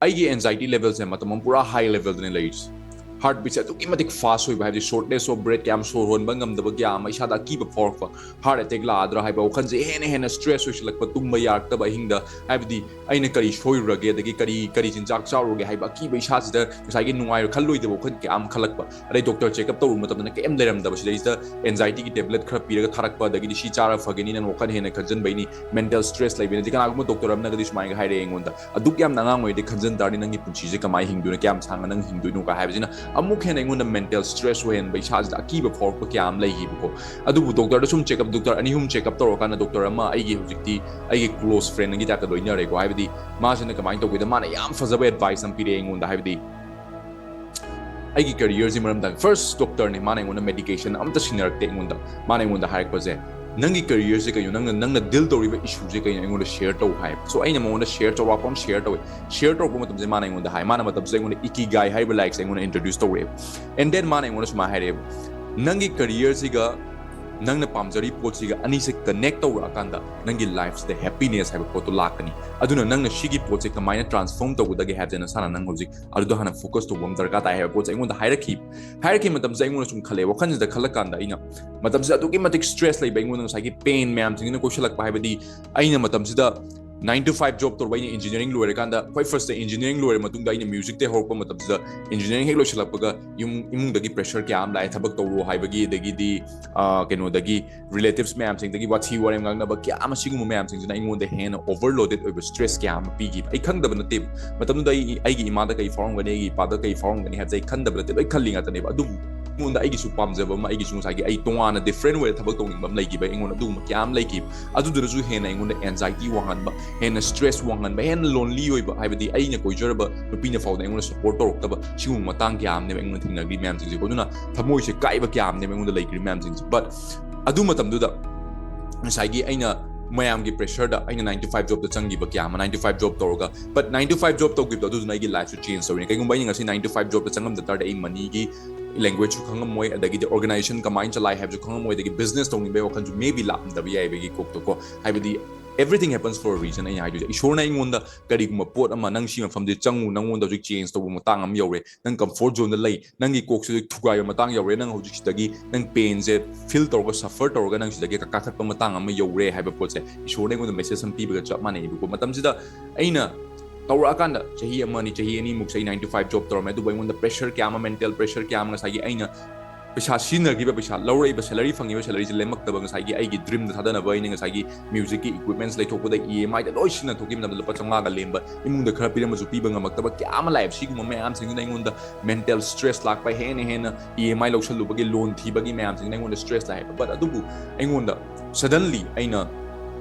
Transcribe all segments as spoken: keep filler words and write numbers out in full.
ꯑꯩꯒꯤ anxiety levelꯁꯦ ꯃꯇꯝ ꯑꯃ ꯄꯨꯔꯥ high levelꯗꯅꯦ ꯂꯩꯔꯤꯁꯦ꯫ Heartbeatꯁꯦ ꯑꯗꯨꯛꯀꯤ ꯃꯇꯤꯛ fast ꯑꯣꯏꯕ, ꯍꯥꯏꯕꯗꯤ shortness of breath, ꯀꯌꯥꯝ ꯁꯣꯔ ꯍꯣꯟꯕ ꯉꯝꯗꯕ ꯀꯌꯥ ꯑꯃ, ꯏꯁꯥꯗ ꯑꯀꯤꯕ ꯐꯥꯎꯔꯛꯄ, heart attack ꯂꯥꯛꯑꯗ꯭ꯔꯥ ꯍꯥꯏꯕ ꯋꯥꯈꯜꯁꯦ ꯍꯦꯟꯅ ꯍꯦꯟꯅ stress ꯑꯣꯏꯁꯤꯜꯂꯛꯄ, ꯇꯨꯝꯕ ꯌꯥꯔꯛꯇꯕ ꯑꯍꯤꯡꯗ, ꯍꯥꯏꯕꯗꯤ ꯑꯩꯅ ꯀꯔꯤ ꯁꯣꯏꯔꯨꯔꯒꯦ, ꯑꯗꯒꯤ ꯀꯔꯤ ꯀꯔꯤ ꯆꯤꯟꯖꯥꯛ ꯆꯥꯔꯨꯔꯒꯦ ꯍꯥꯏꯕ ꯑꯀꯤꯕ, ꯏꯁꯥꯁꯤꯗ ꯉꯁꯥꯏꯒꯤ ꯅꯨꯡꯉꯥꯏꯔꯣꯏ ꯈꯜꯂꯣꯏꯗꯕ ꯋꯥꯈꯜ ꯀꯌꯥ ꯑꯃ ꯈꯜꯂꯛꯄ꯫ ꯑꯗꯩ doctor checkup ꯇꯧꯔꯨꯕ ꯃꯇꯝꯗꯅ ꯀꯩꯝ ꯂꯩꯔꯝꯗꯕ, ꯁꯤꯗꯩꯁꯤꯗ anxietyꯒꯤ tablet ꯈꯔ ꯄꯤꯔꯒ ꯊꯥꯔꯛꯄ, ꯑꯗꯒꯤꯗꯤ ꯁꯤ ꯆꯥꯔ ꯐꯒꯅꯤ, ꯅꯪ ꯋꯥꯈꯜ ꯍꯦꯟꯅ ꯈꯟꯖꯟꯕꯩꯅꯤ, mental stress ꯂꯩꯕꯅꯤ꯫ ꯑꯗꯩ ꯀꯅꯥꯒꯨꯝꯕ doctor ꯑꯃꯅꯒꯗꯤ ꯁꯨꯃꯥꯏꯅꯒ ꯍꯥꯏꯔꯛꯑꯦ ꯑꯩꯉꯣꯟꯗ, "ꯑꯗꯨꯛ ꯌꯥꯝꯅ ꯑꯉꯥꯡ ꯑꯣꯏꯔꯗꯤ ꯈꯟꯖꯟ ꯇꯥꯔꯗꯤ ꯅꯪꯒꯤ ꯄꯨꯟꯁꯤꯁꯦ ꯀꯃꯥꯏꯅ ꯍꯤꯡꯗꯣꯏꯅꯣ, ꯀꯌꯥꯝ ꯁꯥꯡꯅ ꯅꯪ ꯍꯤꯡꯗꯣꯏꯅꯣ?" ꯀ ꯍꯥꯏꯕꯁꯤꯅ ꯑꯃꯨꯛ ꯍꯦꯟꯅ ꯑꯩꯉꯣꯟꯗ mental stress ꯑꯣꯏꯍꯟꯕ, ꯏꯁꯥꯁꯤꯗ ꯑꯀꯤꯕ ꯐꯥꯎꯔꯛꯄ ꯀꯌꯥ ꯑꯃ ꯂꯩꯈꯤꯕꯀꯣ꯫ ꯑꯗꯨꯕꯨ doctorꯗ ꯁꯨꯝ checkup, doctor ꯑꯅꯤ ꯑꯍꯨꯝ checkup ꯇꯧꯔꯀꯥꯟꯗ doctor ꯑꯃ ꯑꯩꯒꯤ ꯍꯧꯖꯤꯛꯇꯤ ꯑꯩꯒꯤ close friendꯒꯤ typeꯇ ꯂꯣꯏꯅꯔꯦꯀꯣ꯫ ꯍꯥꯏꯕꯗꯤ ꯃꯥꯁꯤꯅ ꯀꯃꯥꯏꯅ ꯇꯧꯒꯦꯗ, ꯃꯥꯅ ꯌꯥꯝ ꯐꯖꯕ advice ꯑꯃ ꯄꯤꯔꯛꯑꯦ ꯑꯩꯉꯣꯟꯗ꯫ ꯍꯥꯏꯕꯗꯤ ꯑꯩꯒꯤ careerꯁꯤ ꯃꯔꯝꯗ, first doctorꯅꯦ, ꯃꯥꯅ ꯑꯩꯉꯣꯟꯗ medication ꯑꯝꯇ ꯁꯤꯟꯅꯔꯛꯇꯦ ꯑꯩꯉꯣꯟꯗ꯫ ꯃꯥꯅ ꯑꯩꯉꯣꯟꯗ ꯍꯥꯏꯔꯛꯄꯁꯦ, "ꯅꯪꯒꯤ careerꯁꯦ ꯀꯩꯅꯣ, ꯅꯪꯅ ꯅꯪꯅ deal ꯇꯧꯔꯤꯕ issueꯁꯦ ꯀꯩꯅꯣ, ꯑꯩꯉꯣꯟꯗ share ꯇꯧ" ꯍꯥꯏ꯫ So ꯑꯩꯅ ꯃꯉꯣꯟꯗ share, ꯆꯥꯎꯔꯥꯛꯄ ꯑꯃ share ꯇꯧꯋꯦ꯫ Share ꯇꯧꯔꯛꯄ ꯃꯇꯝꯁꯦ ꯃꯥꯅ ꯑꯩꯉꯣꯟꯗ ꯍꯥꯏ, ꯃꯥꯅ ꯃꯇꯝꯁꯤꯗ ꯑꯩꯉꯣꯟꯗ Ikigai ꯍꯥꯏꯔꯤꯕ ꯂꯥꯏꯔꯤꯛꯁꯦ ꯑꯩꯉꯣꯟꯗ introduce ꯇꯧꯔꯛꯑꯦꯕ꯫ And then ꯃꯥꯅ ꯑꯩꯉꯣꯟꯗ ꯁꯨꯃꯥꯏꯅ ꯍꯥꯏꯔꯛꯑꯦꯕ, "ꯅꯪꯒꯤ careerꯁꯤꯒ ꯅꯪꯅ ꯄꯥꯝꯖꯔꯤ ꯄꯣꯠꯁꯤꯒ ꯑꯅꯤꯁꯦ connect ꯇꯧꯔꯛꯑꯀꯥꯟꯗ ꯅꯪꯒꯤ lifeꯁꯤꯗ happiness ꯍꯥꯏꯕ ꯄꯣꯠꯇꯣ ꯂꯥꯛꯀꯅꯤ꯫ ꯑꯗꯨꯅ ꯅꯪꯅ ꯁꯤꯒꯤ ꯄꯣꯠꯁꯦ ꯀꯃꯥꯏꯅ transform ꯇꯧꯒꯗꯒꯦ ꯍꯥꯏꯕꯁꯦ ꯅꯁꯥꯅ ꯅꯪ ꯍꯧꯖꯤꯛ ꯑꯗꯨꯗ ꯍꯥꯟꯅ focus ꯇꯧꯕ ꯑꯃ ꯗꯔꯀꯥꯔ ꯇꯥꯏ" ꯍꯥꯏꯕ ꯄꯣꯠꯁꯦ ꯑꯩꯉꯣꯟꯗ ꯍꯥꯏꯔꯛꯈꯤ꯫ ꯍꯥꯏꯔꯛꯈꯤꯕ ꯃꯇꯝꯁꯤꯗ ꯑꯩꯉꯣꯟꯗ ꯁꯨꯝ ꯈꯜꯂꯦ, ꯋꯥꯈꯜꯁꯤꯗ ꯈꯜꯂꯀꯥꯟꯗ ꯑꯩꯅ ꯃꯇꯝꯁꯤꯗ ꯑꯗꯨꯛꯀꯤ ꯃꯇꯤꯛ stress ꯂꯩꯕ, ꯑꯩꯉꯣꯟꯗ ꯉꯁꯥꯏꯒꯤ pain ꯃꯌꯥꯝꯁꯤꯡꯁꯤꯅ ꯀꯣꯏꯁꯤꯜꯂꯛꯄ, ꯍꯥꯏꯕꯗꯤ ꯑꯩꯅ ꯃꯇꯝꯁꯤꯗ nine to five job ꯇꯧꯔꯨꯕ, ꯑꯩꯅ engineering ꯂꯣꯏꯔꯀꯥꯟꯗ, ꯈ꯭ꯋꯥꯏ firstꯇ engineering ꯂꯣꯏꯔ ꯃꯇꯨꯡꯗ ꯑꯩꯅ musicꯇꯩ ꯍꯧꯔꯛꯄ ꯃꯇꯝꯁꯤꯗ, engineering ꯍꯦꯛ ꯂꯣꯏꯁꯤꯜꯂꯛꯄꯒ ꯌꯨꯝ ꯏꯃꯨꯡꯗꯒꯤ pressure ꯀꯌꯥ ꯑꯃ ꯂꯥꯛꯑꯦ, ꯊꯕꯛ ꯇꯧꯔꯣ ꯍꯥꯏꯕꯒꯤ, ꯑꯗꯒꯤꯗꯤ, ꯑꯥ, ꯀꯩꯅꯣꯗꯒꯤ, relatives ꯃꯌꯥꯝꯁꯤꯡꯗꯒꯤ ꯋꯥꯊꯤ ꯋꯥꯔꯦꯝ ꯉꯥꯡꯅꯕ ꯀꯌꯥ ꯑꯃ, ꯁꯤꯒꯨꯝꯕ ꯃꯌꯥꯝꯁꯤꯡꯁꯤꯅ ꯑꯩꯉꯣꯟꯗ ꯍꯦꯟꯅ overloaded ꯑꯣꯏꯕ stress ꯀꯌꯥ ꯑꯃ ꯄꯤꯈꯤꯕ꯫ ꯑꯩ ꯈꯪꯗꯕ ꯅꯠꯇꯦ, ꯃꯇꯝꯗꯨꯗ ꯑꯩ, ꯑꯩꯒꯤ ꯏꯃꯥꯗ ꯀꯩ ꯐꯥꯎꯔꯝꯒꯅꯤ, ꯑꯩꯒꯤ ꯏꯄꯥꯗ ꯀꯩ ꯐꯥꯎꯔꯝꯒꯅꯤ ꯍꯥꯏꯕꯁꯦ ꯑꯩ ꯈꯟꯗꯕ ꯅꯠꯇꯦ, ꯂꯣꯏ ꯈꯜꯂꯤ ꯉꯥꯛꯇꯅꯦꯕ꯫ ꯑꯗꯨꯕꯨ ꯑꯩꯉꯣꯟꯗ ꯑꯩꯒꯤꯁꯨ ꯄꯥꯝꯖꯕ ꯑꯃ, ꯑꯩꯒꯤꯁꯨ ꯉꯁꯥꯏꯒꯤ ꯑꯩ ꯇꯣꯉꯥꯟꯅ different ꯑꯣꯏꯅ ꯊꯕꯛ ꯇꯧꯅꯤꯡꯕ ꯑꯃ ꯂꯩꯈꯤꯕ, ꯑꯩꯉꯣꯟꯗ ꯑꯗꯨꯒꯨꯝꯕ ꯀꯌꯥ ꯑꯃ ꯂꯩꯈꯤꯕ꯫ ꯑꯗꯨꯗꯨꯅꯁꯨ ꯍꯦꯟꯅ ꯑꯩꯉꯣꯟꯗ anxiety ꯋꯥꯡꯍꯟꯕ, ꯍꯦꯟꯅ stress ꯋꯥꯡꯍꯟꯕ, ꯍꯦꯟꯅ lonely ꯑꯣꯏꯕ, ꯍꯥꯏꯕꯗꯤ ꯑꯩꯅ ꯀꯣꯏꯖꯔꯕ ꯅꯨꯄꯤꯅ ꯐꯥꯎꯗ ꯑꯩꯉꯣꯟꯗ support ꯇꯧꯔꯛꯇꯕ, ꯁꯤꯒꯨꯝꯕ ꯃꯇꯥꯡ ꯀꯌꯥ ꯑꯃꯅꯦꯕ ꯑꯩꯉꯣꯟꯗ ꯊꯦꯡꯅꯈ꯭ꯔꯤ ꯃꯌꯥꯝꯁꯤꯡꯁꯦꯀꯣ꯫ ꯑꯗꯨꯅ ꯊꯃꯣꯏꯁꯦ ꯀꯥꯏꯕ ꯀꯌꯥ ꯑꯃꯅꯦꯕ ꯑꯩꯉꯣꯟꯗ ꯂꯩꯈ꯭ꯔꯤ ꯃꯌꯥꯝꯁꯤꯡꯁꯦ꯫ But ꯑꯗꯨ ꯃꯇꯝꯗꯨꯗ ꯉꯁꯥꯏꯒꯤ ꯑꯩꯅ ꯃꯌꯥꯝꯒꯤ pressureꯗ ꯑꯩꯅ nine to five jobꯇ ꯆꯪꯈꯤꯕ ꯀꯌꯥ ꯑꯃ, nine to five job ꯇꯧꯔꯒ, but nine to five job ꯇꯧꯈꯤꯕꯗꯣ ꯑꯗꯨꯗꯨꯅ ꯑꯩꯒꯤ lifeꯁꯨ change ꯇꯧꯔꯤꯅꯤ꯫ ꯀꯩꯒꯨꯝꯕ ꯑꯩꯅ ꯉꯁꯤ nine to five jobꯇ ꯆꯪꯉꯝꯗ ꯇꯥꯔꯗꯤ ꯑꯩ moneyꯒꯤ languageetꯁꯨ ꯈꯪꯉꯝꯃꯣꯏ, ꯑꯗꯒꯤꯗꯤ organization ꯀꯃꯥꯏꯅ ꯆꯂꯥꯏ ꯍꯥꯏꯕꯁꯨ ꯈꯪꯉꯝꯃꯣꯏ, ꯑꯗꯒꯤ business ꯇꯧꯅꯤꯡꯕꯒꯤ ꯋꯥꯈꯜꯁꯨ maybe ꯂꯥꯛꯑꯝꯗꯕ ꯌꯥꯏꯕ ꯑꯩꯒꯤ ꯀꯣꯛꯇꯀꯣ꯫ ꯍꯥꯏꯕꯗꯤ Everything happens for a reason. ꯑꯩꯅ ꯍꯥꯏꯗꯣꯏꯁꯦ, ꯏꯁꯣꯔꯅ ꯑꯩꯉꯣꯟꯗ ꯀꯔꯤꯒꯨꯝꯕ ꯄꯣꯠ ꯑꯃ, "ꯅꯪ ꯁꯤ ꯃꯐꯝꯁꯦ ꯆꯪꯉꯨ, ꯅꯪꯉꯣꯟꯗ ꯍꯧꯖꯤꯛ change ꯇꯧꯕ ꯃꯇꯥꯡ ꯑꯃ ꯌꯧꯔꯦ, ꯅꯪ comfort zoneꯗ ꯂꯩ, ꯅꯪꯒꯤ ꯀꯣꯛꯁꯦ ꯍꯧꯖꯤꯛ ꯊꯨꯒꯥꯏꯕ ꯃꯇꯥꯡ ꯌꯧꯔꯦ, ꯅꯪ ꯍꯧꯖꯤꯛ ꯁꯤꯗꯒꯤ ꯅꯪ painꯁꯦ feel ꯇꯧꯔꯒ, suffer ꯇꯧꯔꯒ ꯅꯪ ꯁꯤꯗꯒꯤ ꯀꯥꯈꯠꯄ ꯃꯇꯥꯡ ꯑꯃ ꯌꯧꯔꯦ" ꯍꯥꯏꯕ ꯄꯣꯠꯁꯦ ꯏꯁꯣꯔꯅ ꯑꯩꯉꯣꯟꯗ message ꯑꯃ ꯄꯤꯕꯒ ꯆꯞ ꯃꯥꯟꯅꯩꯕꯀꯣ꯫ ꯃꯇꯝꯁꯤꯗ ꯑꯩꯅ ꯇꯧꯔꯛꯑꯀꯥꯟꯗ ꯆꯍꯤ ꯑꯃ ꯑꯅꯤ, ꯆꯍꯤ ꯑꯅꯤꯃꯨꯛꯁꯦ ꯑꯩ nine to five job ꯇꯧꯔꯝꯃꯦ, ꯑꯗꯨꯕꯨ ꯑꯩꯉꯣꯟꯗ pressure ꯀꯌꯥ ꯑꯃ, mental pressure ꯀꯌꯥ ꯑꯃ, ꯉꯁꯥꯏꯒꯤ ꯑꯩꯅ ꯄꯩꯁꯥ ꯁꯤꯖꯤꯟꯅꯈꯤꯕ, ꯄꯩꯁꯥ ꯂꯧꯔꯛꯏꯕ salary, ꯐꯪꯉꯤꯕ salaryꯁꯦ ꯂꯦꯝꯃꯛꯇꯕ, ꯉꯁꯥꯏꯒꯤ ꯑꯩꯒꯤ dreamꯗ ꯊꯥꯗꯅꯕ ꯑꯩꯅ ꯉꯁꯥꯏꯒꯤ musicꯀꯤ equipments ꯂꯩꯊꯣꯛꯄꯗ EMIꯗ ꯂꯣꯏ ꯁꯤꯖꯤꯟꯅꯊꯣꯛꯈꯤꯕ ꯃꯇꯝꯗ ꯂꯨꯄꯥ ꯆꯥꯝꯃꯉꯥꯒ ꯂꯦꯝꯕ, ꯏꯃꯨꯡꯗ ꯈꯔ ꯄꯤꯔꯝꯃꯁꯨ ꯄꯤꯕ ꯉꯝꯃꯛꯇꯕ ꯀꯌꯥ ꯑꯃ ꯂꯥꯛꯑꯦꯕ꯫ ꯁꯤꯒꯨꯝꯕ ꯃꯌꯥꯝꯁꯤꯡꯗꯨꯅ ꯑꯩꯉꯣꯟꯗ mental stress ꯂꯥꯛꯄ, ꯍꯦꯟꯅ ꯍꯦꯟꯅ EMI ꯂꯧꯁꯜꯂꯨꯕꯒꯤ, loan ꯊꯤꯕꯒꯤ ꯃꯌꯥꯝꯁꯤꯡꯗꯨꯅ ꯑꯩꯉꯣꯟꯗ stress ꯂꯥꯛꯑꯦꯕ꯫ But ꯑꯗꯨꯕꯨ ꯑꯩꯉꯣꯟꯗ suddenly ꯑꯩꯅ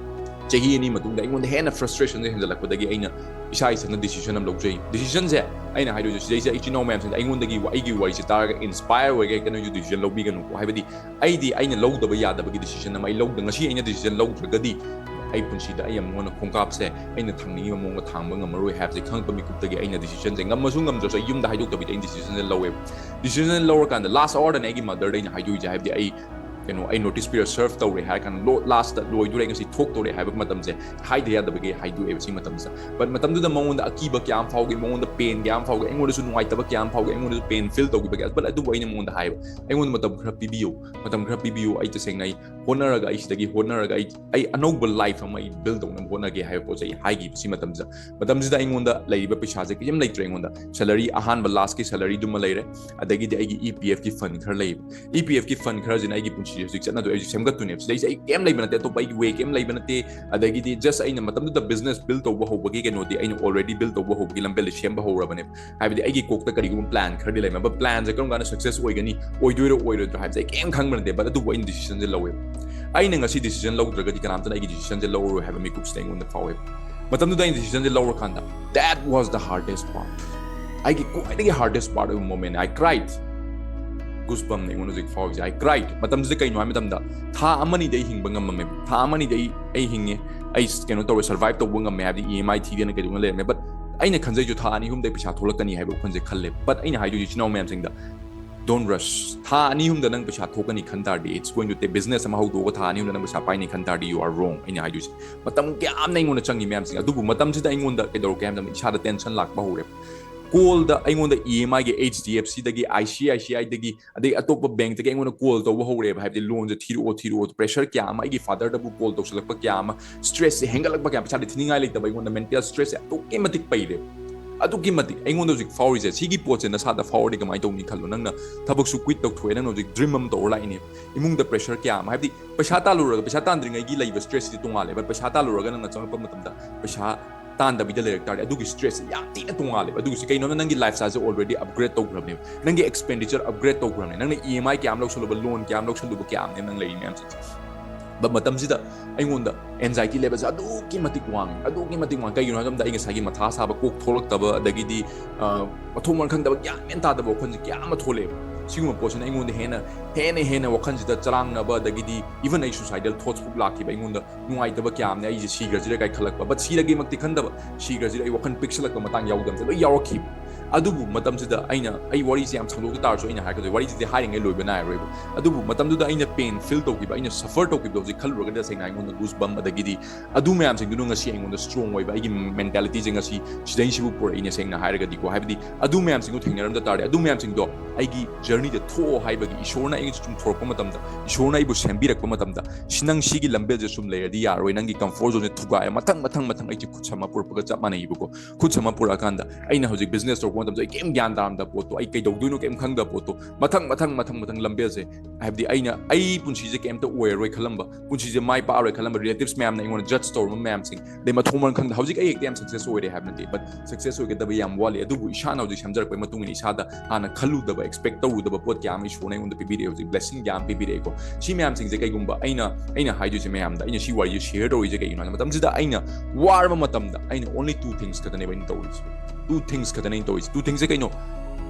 ꯆꯍꯤ ꯑꯅꯤ ꯃꯇꯨꯡꯗ ꯑꯩꯉꯣꯟꯗ ꯍꯦꯟꯅ frustrationꯁꯦ ꯍꯦꯟꯖꯜꯂꯛꯄꯗꯒꯤ ꯑꯩꯅ ꯏꯁꯥ ꯏꯊꯟꯇ decision ꯑꯃ ꯂꯧꯖꯩ꯫ Decisionꯁꯦ ꯑꯩꯅ ꯍꯥꯏꯗꯣꯏꯁꯦ, ꯁꯤꯗꯩꯁꯤꯗ ꯏꯆꯤꯟ ꯏꯅꯥꯎ ꯃꯌꯥꯝꯁꯤꯡꯗ ꯑꯩꯉꯣꯟꯗꯒꯤ ꯋꯥ-, ꯑꯩꯒꯤ ꯋꯥꯔꯤꯁꯦ ꯇꯥꯔꯒ inspire ꯑꯣꯏꯒꯦ ꯍꯥꯏꯔꯒꯅ ꯅꯣꯏꯁꯨ decision ꯂꯧꯕꯤꯒꯅꯨꯀꯣ꯫ ꯍꯥꯏꯕꯗꯤ ꯑꯩꯗꯤ ꯑꯩꯅ ꯂꯧꯗꯕ ꯌꯥꯗꯕꯒꯤ decision ꯑꯃ ꯑꯩ ꯂꯧꯗ-, ꯉꯁꯤ ꯑꯩꯅ decision ꯂꯧꯗ꯭ꯔꯒꯗꯤ ꯑꯩ ꯄꯨꯟꯁꯤꯗ ꯑꯩ ꯑꯃꯨꯛ ꯍꯟꯅ ꯈꯣꯡꯀꯥꯞꯁꯦ ꯑꯩꯅ ꯊꯥꯡꯅꯤꯡꯉꯤꯕ ꯃꯑꯣꯡꯗ ꯊꯥꯡꯕ ꯉꯝꯃꯔꯣꯏ ꯍꯥꯏꯕꯁꯦ ꯈꯪꯉꯛꯄ ꯃꯤꯀꯨꯞꯇꯒꯤ ꯑꯩꯅ decisionꯁꯦ ꯉꯝꯃꯁꯨ ꯉꯝꯗ꯭ꯔꯁꯨ ꯑꯩ ꯌꯨꯝꯗ ꯍꯥꯏꯗꯣꯛꯇꯕꯤꯗ ꯑꯩꯅ decisionꯁꯦ ꯂꯧꯋꯦꯕ꯫ Decision ꯂꯧꯔꯀꯥꯟꯗ last hourꯗꯅꯦ ꯑꯩꯒꯤ motherꯗ ꯑꯩꯅ ꯍꯥꯏꯗꯣꯛꯏꯁꯦ, ꯍꯥꯏꯕꯗꯤ ꯑꯩ ꯀꯩꯅꯣ, ꯑꯩ notice period serve ꯇꯧꯔꯦ ꯍꯥꯏꯔ ꯀꯥꯟꯗ, ꯂꯣ-, lastꯇ ꯂꯣꯏꯗꯣꯔꯦ, ꯉꯁꯤ ꯊꯣꯛꯇꯣꯔꯦ ꯍꯥꯏꯕ ꯃꯇꯝꯁꯦ ꯍꯥꯏꯗ ꯌꯥꯗꯕꯒꯤ ꯍꯥꯏꯗꯣꯛꯑꯦꯕ ꯁꯤ ꯃꯇꯝꯁꯤꯗ꯫ But ꯃꯇꯝꯗꯨꯗ ꯃꯉꯣꯟꯗ ꯑꯀꯤꯕ ꯀꯌꯥ ꯑꯃ ꯐꯥꯎꯈꯤ, ꯃꯉꯣꯟꯗ pain ꯀꯌꯥ ꯑꯃ ꯐꯥꯎꯈꯤ, ꯑꯩꯉꯣꯟꯗꯁꯨ ꯅꯨꯡꯉꯥꯏꯇꯕ ꯀꯌꯥ ꯑꯃ ꯐꯥꯎꯈꯤ, ꯑꯩꯉꯣꯟꯗꯁꯨ pain feel ꯇꯧꯈꯤꯕ ꯀꯌꯥ꯫ But ꯑꯗꯨꯕꯨ ꯑꯩꯅ ꯃꯉꯣꯟꯗ ꯍꯥꯏꯕ, "ꯑꯩꯉꯣꯟꯗ ꯃꯇꯝ ꯈꯔ ꯄꯤꯕꯤꯌꯨ, ꯃꯇꯝ ꯈꯔ ꯄꯤꯕꯤꯌꯨ, ꯑꯩ ꯇꯁꯦꯡꯅ ꯑꯩ ꯍꯣꯠꯅꯔꯒ, ꯑꯩ ꯁꯤꯗꯒꯤ ꯍꯣꯠꯅꯔꯒ ꯑꯩ, ꯑꯩ ꯑꯅꯧꯕ life ꯑꯃ ꯑꯩ build ꯇꯧꯅꯕ ꯍꯣꯠꯅꯒꯦ" ꯍꯥꯏꯕ ꯄꯣꯠꯁꯦ ꯑꯩ ꯍꯥꯏꯈꯤꯕ ꯁꯤ ꯃꯇꯝꯁꯤꯗ꯫ ꯃꯇꯝꯁꯤꯗ ꯑꯩꯉꯣꯟꯗ ꯂꯩꯔꯤꯕ ꯄꯩꯁꯥꯁꯦ ꯀꯔꯤꯝ ꯂꯩꯇ꯭ꯔꯦ ꯑꯩꯉꯣꯟꯗ꯫ Salary, ꯑꯍꯥꯟꯕ lastꯀꯤ salaryꯗꯨꯃ ꯂꯩꯔꯦ, ꯑꯗꯒꯤꯗꯤ ꯑꯩꯒꯤ EPFꯀꯤ fund ꯈꯔ ꯂꯩꯌꯦꯕ꯫ EPFꯀꯤ fund ꯈꯔꯁꯤꯅ ꯑꯩꯒꯤ ꯄꯨꯟꯁꯤꯁꯦ ꯍꯧꯖꯤꯛ ꯆꯠꯅꯗꯣꯏ, ꯑꯩꯁꯨ ꯁꯦꯝꯒꯠꯇꯣꯏꯅꯦꯕ꯫ ꯁꯤꯗꯩꯁꯦ ꯑꯩ ꯀꯩꯝ ꯂꯩꯕ ꯅꯠꯇꯦ, ꯑꯇꯣꯞꯄ ꯑꯩꯒꯤ way ꯀꯩꯝ ꯂꯩꯕ ꯅꯠꯇꯦ꯫ ꯑꯗꯒꯤꯗꯤ just ꯑꯩꯅ ꯃꯇꯝꯗꯨꯗ business build ꯇꯧꯕ ꯍꯧꯕꯒꯤ ꯀꯩꯅꯣꯗꯤ ꯑꯩꯅ already build ꯇꯧꯕ ꯍꯧꯕꯒꯤ ꯂꯝꯕꯦꯜꯗꯤ ꯁꯦꯝꯕ ꯍꯧꯔꯕꯅꯦꯕ꯫ ꯍꯥꯏꯕꯗꯤ ꯑꯩꯒꯤ ꯀꯣꯛꯇ ꯀꯔꯤꯒꯨꯝꯕ plan ꯈꯔꯗꯤ ꯂꯩꯔꯝꯃꯦ꯫ But planꯁꯦ ꯀꯔꯝ ꯀꯥꯟꯗ success ꯑꯣꯏꯒꯅꯤ, ꯑꯣꯏꯗꯣꯏꯔꯣ ꯑꯣꯏꯔꯣꯏꯗ꯭ꯔꯣ ꯍꯥꯏꯕꯁꯦ ꯑꯩ ꯀꯩꯝ ꯈꯪꯕ ꯅꯠꯇꯦ꯫ But ꯑꯗꯨꯕꯨ ꯑꯩꯅ decisionꯁꯦ ꯂꯧꯋꯦꯕ꯫ ꯑꯩꯅ ꯉꯁꯤ decision ꯂꯧꯗ꯭ꯔꯒꯗꯤ ꯀꯅꯥꯝꯇꯅ ꯑꯩꯒꯤ decisionꯁꯦ ꯂꯧꯔꯔꯣꯏ ꯍꯥꯏꯕ ꯃꯤꯀꯨꯞꯁꯤꯗ ꯑꯩꯉꯣꯟꯗ ꯐꯥꯎꯋꯦꯕ꯫ ꯃꯇꯝꯗꯨꯗ ꯑꯩꯅ decisionꯁꯦ ꯂꯧꯔꯀꯥꯟꯗ, that was the hardest part. ꯑꯩꯒꯤ ꯈ꯭ꯋꯥꯏꯗꯒꯤ hardest part ꯑꯣꯏꯕ momentꯅꯦ꯫ I cried. Goosebumpꯅꯦ ꯑꯩꯉꯣꯟꯗ ꯍꯧꯖꯤꯛ ꯐꯥꯎꯔꯤꯁꯦ꯫ I cried. ꯃꯇꯝꯁꯤꯗ ꯀꯩꯅꯣ ꯍꯥꯏꯕ ꯃꯇꯝꯗ, ꯊꯥ ꯑꯃꯅꯤꯗꯤ ꯑꯩ ꯍꯤꯡꯕ ꯉꯝꯃꯝꯃꯦ꯫ ꯊꯥ ꯑꯃꯅꯤꯗꯤ ꯑꯩ, ꯑꯩ ꯍꯤꯡꯉꯦ꯫ ꯑꯩ ꯀꯩꯅꯣ ꯇꯧꯔꯦ, survive ꯇꯧꯕ ꯉꯝꯃꯦ, ꯍꯥꯏꯕꯗꯤ EMI ꯊꯤꯗꯅ ꯀꯩꯗꯧꯅ ꯂꯩꯔꯝꯃꯦ꯫ But ꯑꯩꯅ ꯈꯟꯖꯩꯁꯨ ꯊꯥ ꯑꯅꯤ ꯑꯍꯨꯝꯗ ꯄꯩꯁꯥ ꯊꯣꯛꯂꯛꯀꯅꯤ ꯍꯥꯏꯕ ꯋꯥꯈꯜꯁꯦ ꯈꯜꯂꯦ꯫ But ꯑꯩꯅ ꯍꯥꯏꯗꯣꯏꯁꯦ ꯏꯆꯤꯟ ꯏꯅꯥꯎ ꯃꯌꯥꯝꯁꯤꯡꯗ, Don't rush. ꯊꯥ ꯑꯅꯤ ꯑꯍꯨꯝꯗ ꯅꯪ ꯄꯩꯁꯥ ꯊꯣꯛꯀꯅꯤ ꯈꯟ ꯇꯥꯔꯗꯤ, it's going to take, business ꯑꯃ ꯍꯧꯗꯣꯛꯑꯒ ꯊꯥ ꯑꯅꯤ ꯑꯍꯨꯝꯗ ꯅꯪ ꯄꯩꯁꯥ ꯄꯥꯏꯅꯤ ꯈꯟ ꯇꯥꯔꯗꯤ, you are wrong꯫ ꯑꯩꯅ ꯍꯥꯏꯗꯣꯏꯁꯦ, ꯃꯇꯝ ꯀꯌꯥꯝꯅ ꯑꯩꯉꯣꯟꯗ ꯆꯪꯉꯤ ꯃꯌꯥꯝꯁꯤꯡ꯫ ꯑꯗꯨꯕꯨ ꯃꯇꯝꯁꯤꯗ ꯑꯩꯉꯣꯟꯗ ꯀꯩꯗꯧꯔꯛꯀꯦ ꯍꯥꯏꯕꯗ, ꯏꯁꯥꯗ tension ꯂꯥꯛꯄ ꯍꯧꯔꯦꯕ꯫ ꯀꯣꯜꯗ ꯑꯩꯉꯣꯟꯗ ꯏ ꯑꯦꯝ ꯑꯥꯏꯒꯤ, ꯑꯩꯆ ꯗꯤ ꯑꯦꯐ ꯁꯤꯗꯒꯤ, ꯑꯥꯏ ꯁꯤ ꯑꯥꯏ ꯁꯤ ꯑꯥꯏꯗꯒꯤ, ꯑꯗꯩ ꯑꯇꯣꯞꯄ ꯕꯦꯡꯛꯇꯒꯤ ꯑꯩꯉꯣꯟꯗ ꯀꯣꯜ ꯇꯧꯕ ꯍꯧꯔꯛꯑꯦꯕ꯫ ꯍꯥꯏꯕꯗꯤ, ꯂꯣꯟꯁꯦ ꯊꯤꯔꯛꯑꯣ, ꯊꯤꯔꯛꯑꯣ, pressure ꯀꯌꯥ ꯑꯃ, ꯑꯩꯒꯤ ꯐꯥꯗꯔꯗꯕꯨ ꯀꯣꯜ ꯇꯧꯁꯤꯜꯂꯛꯄ ꯀꯌꯥ ꯑꯃ, ꯁ꯭ꯇ꯭ꯔꯦꯁꯁꯦ ꯍꯦꯟꯒꯠꯂꯛꯄ ꯀꯌꯥ ꯑꯃ, ꯄꯩꯁꯥꯗꯤ ꯊꯤꯅꯤꯡꯉꯥꯏ ꯂꯩꯇꯕ, ꯑꯩꯉꯣꯟꯗ ꯃꯦꯟꯇꯦꯜ ꯁ꯭ꯇ꯭ꯔꯦꯁꯁꯦ ꯑꯗꯨꯛꯀꯤ ꯃꯇꯤꯛ ꯄꯩꯔꯦ꯫ ꯑꯗꯨꯛꯀꯤ ꯃꯇꯤꯛ ꯑꯩꯉꯣꯟꯗ ꯍꯧꯖꯤꯛ ꯐꯥꯎꯔꯤꯁꯦ, ꯁꯤꯒꯤ ꯄꯣꯠꯁꯦ ꯅꯁꯥꯗ ꯐꯥꯎꯔꯗꯤ ꯀꯃꯥꯏꯅ ꯇꯧꯅꯤ ꯈꯜꯂꯣ꯫ ꯅꯪꯅ ꯊꯕꯛꯁꯨ ꯀ꯭ꯋꯤꯠ ꯇꯧꯊꯣꯛꯑꯦ, ꯅꯪꯅ ꯍꯧꯖꯤꯛ ꯗ꯭ꯔꯤꯝ ꯑꯃ ꯇꯧꯔ ꯂꯥꯛꯏꯅꯦ꯫ ꯏꯃꯨꯡꯗ ꯄ꯭ꯔꯦꯁꯔ ꯀꯌꯥ ꯑꯃ, ꯍꯥꯏꯕꯗꯤ, ꯄꯩꯁꯥ ꯇꯥꯜꯂꯨꯔꯒ, ꯄꯩꯁꯥ ꯇꯥꯟꯗ꯭ꯔꯤꯉꯩꯒꯤ ꯂꯩꯕ ꯁ꯭ꯇ꯭ꯔꯦꯁꯁꯤꯗꯤ ꯇꯣꯡꯉꯥꯜꯂꯦ꯫ ꯕꯠ ꯄꯩꯁꯥ ꯇꯥꯜꯂꯨꯔꯒ ꯅꯪꯅ ꯆꯪꯉꯛꯄ ꯃꯇꯝꯗ ꯄꯩꯁꯥ ꯇꯥꯟꯗꯕꯤꯗ ꯂꯩꯔꯛ ꯇꯥꯔꯗꯤ, ꯑꯗꯨꯒꯤ ꯁ꯭ꯇ꯭ꯔꯦꯁꯁꯦ ꯌꯥꯝ ꯊꯤꯅ ꯇꯣꯡꯉꯥꯜꯂꯦꯕ꯫ ꯑꯗꯨꯒꯤꯁꯦ ꯀꯩꯅꯣꯅ, ꯅꯪꯒꯤ ꯂꯥꯏꯐ ꯁ꯭ꯇꯥꯏꯜꯁꯦ ꯑꯣꯜꯔꯦꯗꯤ ꯑꯞꯒ꯭ꯔꯦꯗ ꯇꯧꯈ꯭ꯔꯕꯅꯦꯕ꯫ ꯅꯪꯒꯤ ꯑꯦꯛꯁꯄꯦꯟꯗꯤꯆꯔ ꯑꯞꯒ꯭ꯔꯦꯗ ꯇꯧꯈ꯭ꯔꯕꯅꯦ꯫ ꯅꯪꯅ ꯏ ꯑꯦꯝ ꯑꯥꯏ ꯀꯌꯥ ꯑꯃ ꯂꯧꯁꯜꯂꯨꯕ, ꯂꯣꯟ ꯀꯌꯥ ꯑꯃ ꯂꯧꯁꯜꯂꯨꯕ, ꯀꯌꯥ ꯑꯃꯅꯦꯕ ꯅꯪ ꯂꯩꯔꯤ ꯃꯌꯥꯝꯁꯦ꯫ ꯕꯠ ꯃꯇꯝꯁꯤꯗ ꯑꯩꯉꯣꯟꯗ ꯑꯦꯟꯖꯥꯏꯇꯤ ꯂꯦꯕꯦꯜꯁꯦ ꯑꯗꯨꯛꯀꯤ ꯃꯇꯤꯛ ꯋꯥꯡꯉꯤ, ꯑꯗꯨꯛꯀꯤ ꯃꯇꯤꯛ ꯋꯥꯡꯉꯤ꯫ ꯀꯩꯒꯤꯅꯣ ꯍꯥꯏꯕ ꯃꯇꯝꯗ, ꯑꯩ ꯉꯁꯥꯏꯒꯤ ꯃꯊꯥ ꯁꯥꯕ, ꯀꯣꯛ ꯊꯣꯛꯂꯛꯇꯕ, ꯑꯗꯒꯤꯗꯤ, ꯑ, ꯃꯊꯣꯡ ꯃꯔꯝ ꯈꯪꯗꯕ, ꯒ꯭ꯌꯥꯟ ꯃꯦꯟ ꯇꯥꯗꯕ ꯋꯥꯈꯜꯁꯦ ꯀꯌꯥ ꯑꯃ ꯊꯣꯛꯂꯛꯑꯦꯕ꯫ ꯁꯤꯒꯨꯝꯕ ꯄꯣꯠꯁꯤꯅ ꯑꯩꯉꯣꯟꯗ ꯍꯦꯟꯅ, ꯍꯦꯟꯅ, ꯍꯦꯟꯅ ꯋꯥꯈꯜꯁꯤꯗ ꯆꯔꯥꯡꯅꯕ, ꯑꯗꯒꯤꯗꯤ even ꯑꯩ suicidal thoughts ꯐꯥꯎ ꯂꯥꯛꯈꯤꯕ꯫ ꯑꯩꯉꯣꯟꯗ ꯅꯨꯡꯉꯥꯏꯇꯕ ꯀꯌꯥ ꯑꯃꯅꯦ꯫ ꯑꯩꯁꯦ ꯁꯤꯈ꯭ꯔꯁꯤꯔ ꯀꯥꯏ ꯈꯜꯂꯛꯄ, ꯕꯠ ꯁꯤꯔꯒꯦꯃꯛꯇꯤ ꯈꯟꯗꯕ, ꯁꯤꯈ꯭ꯔꯁꯤꯔ ꯑꯩ ꯋꯥꯈꯜ ꯄꯤꯛꯁꯜꯂꯛꯄ ꯃꯇꯥꯡ ꯌꯥꯎꯗꯕꯁꯦ ꯂꯣꯏ ꯌꯥꯎꯔꯛꯈꯤꯕ꯫ ꯑꯗꯨꯕꯨ ꯃꯇꯝꯁꯤꯗ ꯑꯩꯅ, ꯑꯩ ꯋꯥꯔꯤꯁꯦ ꯌꯥꯝ ꯁꯥꯡꯗꯣꯛꯈꯤ ꯇꯥꯔꯁꯨ, ꯑꯩꯅ ꯍꯥꯏꯔꯛꯀꯗꯣꯏ ꯋꯥꯔꯤꯁꯤꯗꯤ ꯍꯥꯏꯔꯤꯉꯩ ꯂꯣꯏꯕ ꯅꯥꯏꯔꯔꯣꯏꯕ꯫ ꯑꯗꯨꯕꯨ ꯃꯇꯝꯗꯨꯗ ꯑꯩꯅ ꯄꯦꯟ ꯐꯤꯜ ꯇꯧꯈꯤꯕ, ꯑꯩꯅ ꯁꯐꯔ ꯇꯧꯈꯤꯕꯗꯣ ꯍꯧꯖꯤꯛ ꯈꯜꯂꯨꯔꯒꯗꯤ ꯇꯁꯦꯡꯅ ꯑꯩꯉꯣꯟꯗ ꯒꯨꯁ ꯕꯝ, ꯑꯗꯒꯤꯗꯤ ꯑꯗꯨ ꯃꯌꯥꯝꯁꯤꯡꯗꯨꯅ ꯉꯁꯤ ꯑꯩꯉꯣꯟꯗ ꯁ꯭ꯇꯔꯣꯡ ꯑꯣꯏꯕ, ꯑꯩꯒꯤ ꯃꯦꯟꯇꯥꯂꯤꯇꯤꯁꯦ ꯉꯁꯤ ꯁꯤꯗꯩꯁꯤꯕꯨ ꯄꯨꯔꯛꯏꯅꯦ, ꯁꯦꯡꯅ ꯍꯥꯏꯔꯒꯗꯤꯀꯣ꯫ ꯍꯥꯏꯕꯗꯤ, ꯑꯗꯨ ꯃꯌꯥꯝꯁꯤꯡꯗꯣ ꯊꯦꯡꯅꯔꯝꯗ ꯇꯥꯔꯗꯤ, ꯑꯗꯨ ꯃꯌꯥꯝꯁꯤꯡꯗꯣ ꯑꯩꯒꯤ ꯖꯔꯅꯤꯗ ꯊꯣꯛꯑꯣ ꯍꯥꯏꯕꯒꯤ, ꯏꯁꯣꯔꯅ ꯑꯩꯒꯤ ꯆꯨꯝꯊꯣꯔꯛꯄ ꯃꯇꯝꯗ, ꯏꯁꯣꯔꯅ ꯑꯩꯕꯨ ꯁꯦꯝꯕꯤꯔꯛꯄ ꯃꯇꯝꯗ, ꯁꯤ, ꯅꯪ ꯁꯤꯒꯤ ꯂꯝꯕꯦꯜꯁꯦ ꯁꯨꯝ ꯂꯩꯔꯗꯤ ꯌꯥꯔꯣꯏ, ꯅꯪꯒꯤ ꯀꯝꯐꯣꯔꯠ ꯖꯣꯟꯁꯦ ꯊꯨꯒꯥꯏꯔ, ꯃꯊꯪ, ꯃꯊꯪ, ꯃꯊꯪ ꯑꯩꯁꯦ ꯈꯨꯠ ꯁꯝꯃ ꯄꯨꯔꯛꯄꯒ ꯆꯞ ꯃꯥꯟꯅꯩꯕꯀꯣ꯫ ꯈꯨꯠ ꯁꯝꯃ ꯄꯨꯔꯛꯑꯀꯥꯟꯗ ꯑꯩꯅ ꯍꯧꯖꯤꯛ ꯕꯤꯖꯤꯅꯦꯁ ꯇꯧꯔꯛꯄ ꯃꯇꯝꯗ ꯑꯩ ꯀꯩꯝ ꯒ꯭ꯌꯥꯟ ꯇꯥꯔꯝꯗꯕ ꯄꯣꯠꯇꯣ, ꯑꯩ ꯀꯩꯗꯧꯗꯣꯏꯅꯣ ꯀꯩꯝ ꯈꯪꯗꯕ ꯄꯣꯠꯇꯣ, ꯃꯊꯪ, ꯃꯊꯪ, ꯃꯊꯪ, ꯃꯊꯪ ꯂꯝꯕꯦꯜꯁꯦ, ꯍꯥꯏꯕꯗꯤ, ꯑꯩꯅ, ꯑꯩ ꯄꯨꯟꯁꯤꯁꯦ ꯀꯩꯝꯇ ꯑꯣꯏꯔꯔꯣꯏ ꯈꯜꯂꯝꯕ, ꯄꯨꯟꯁꯤꯁꯦ ꯃꯥꯏ ꯄꯥꯛꯑꯔꯣꯏ ꯈꯜꯂꯝꯕ, ꯔꯤꯂꯦꯇꯤꯚꯁ ꯃꯌꯥꯝꯅ ꯑꯩꯉꯣꯟꯗ ꯖꯖ ꯇꯧꯔꯝꯕ ꯃꯌꯥꯝꯁꯤꯡ, ꯑꯗꯩ ꯃꯊꯣꯡ ꯃꯔꯝ ꯈꯪꯗ, ꯍꯧꯖꯤꯛ ꯑꯩ ꯍꯦꯛꯇ ꯌꯥꯝ ꯁꯛꯁꯦꯁ ꯑꯣꯏꯔꯦ ꯍꯥꯏꯕ ꯅꯠꯇꯦ, ꯕꯠ ꯁꯛꯁꯦꯁ ꯑꯣꯏꯒꯗꯕ ꯌꯥꯝ ꯋꯥꯠꯂꯤ꯫ ꯑꯗꯨꯕꯨ ꯏꯁꯥꯅ ꯍꯧꯖꯤꯛ ꯁꯦꯝꯖꯔꯛꯄꯒꯤ ꯃꯇꯨꯡ ꯏꯟꯅ ꯏꯁꯥꯗ ꯍꯥꯟꯅ ꯈꯜꯂꯨꯗꯕ, ꯑꯦꯛꯁꯄꯦꯛ ꯇꯧꯔꯨꯗꯕ ꯄꯣꯠ ꯀꯌꯥ ꯑꯃ ꯏꯁꯣꯔꯅ ꯑꯩꯉꯣꯟꯗ ꯄꯤꯕꯤꯔꯛꯑꯦ, ꯍꯧꯖꯤꯛ ꯕ꯭ꯂꯦꯁꯤꯡ ꯀꯌꯥ ꯑꯃ ꯄꯤꯕꯤꯔꯛꯑꯦꯀꯣ꯫ ꯁꯤ ꯃꯌꯥꯝꯁꯤꯡꯁꯦ ꯀꯩꯒꯨꯝꯕ ꯑꯩꯅ, ꯑꯩꯅ ꯍꯥꯏꯗꯣꯏꯁꯦ ꯃꯌꯥꯝꯗ, ꯑꯩꯅ ꯁꯤ ꯋꯥꯔꯤꯁꯦ ꯁꯤꯌꯔ ꯇꯧꯔꯤꯁꯦ ꯀꯩꯒꯤꯅꯣ ꯍꯥꯏꯕ ꯃꯇꯝꯁꯤꯗ, ꯑꯩꯅ ꯋꯥꯔꯕ ꯃꯇꯝꯗ ꯑꯩꯅ only two things ꯈꯛꯇꯅꯦꯕ ꯑꯩꯅ ꯇꯧꯔꯤꯁꯦ꯫ Two things ꯈꯛꯇꯅꯦ ꯑꯩꯅ ꯇꯧꯔꯤꯁꯦ꯫ Two thingsꯁꯦ ꯀꯩꯅꯣ?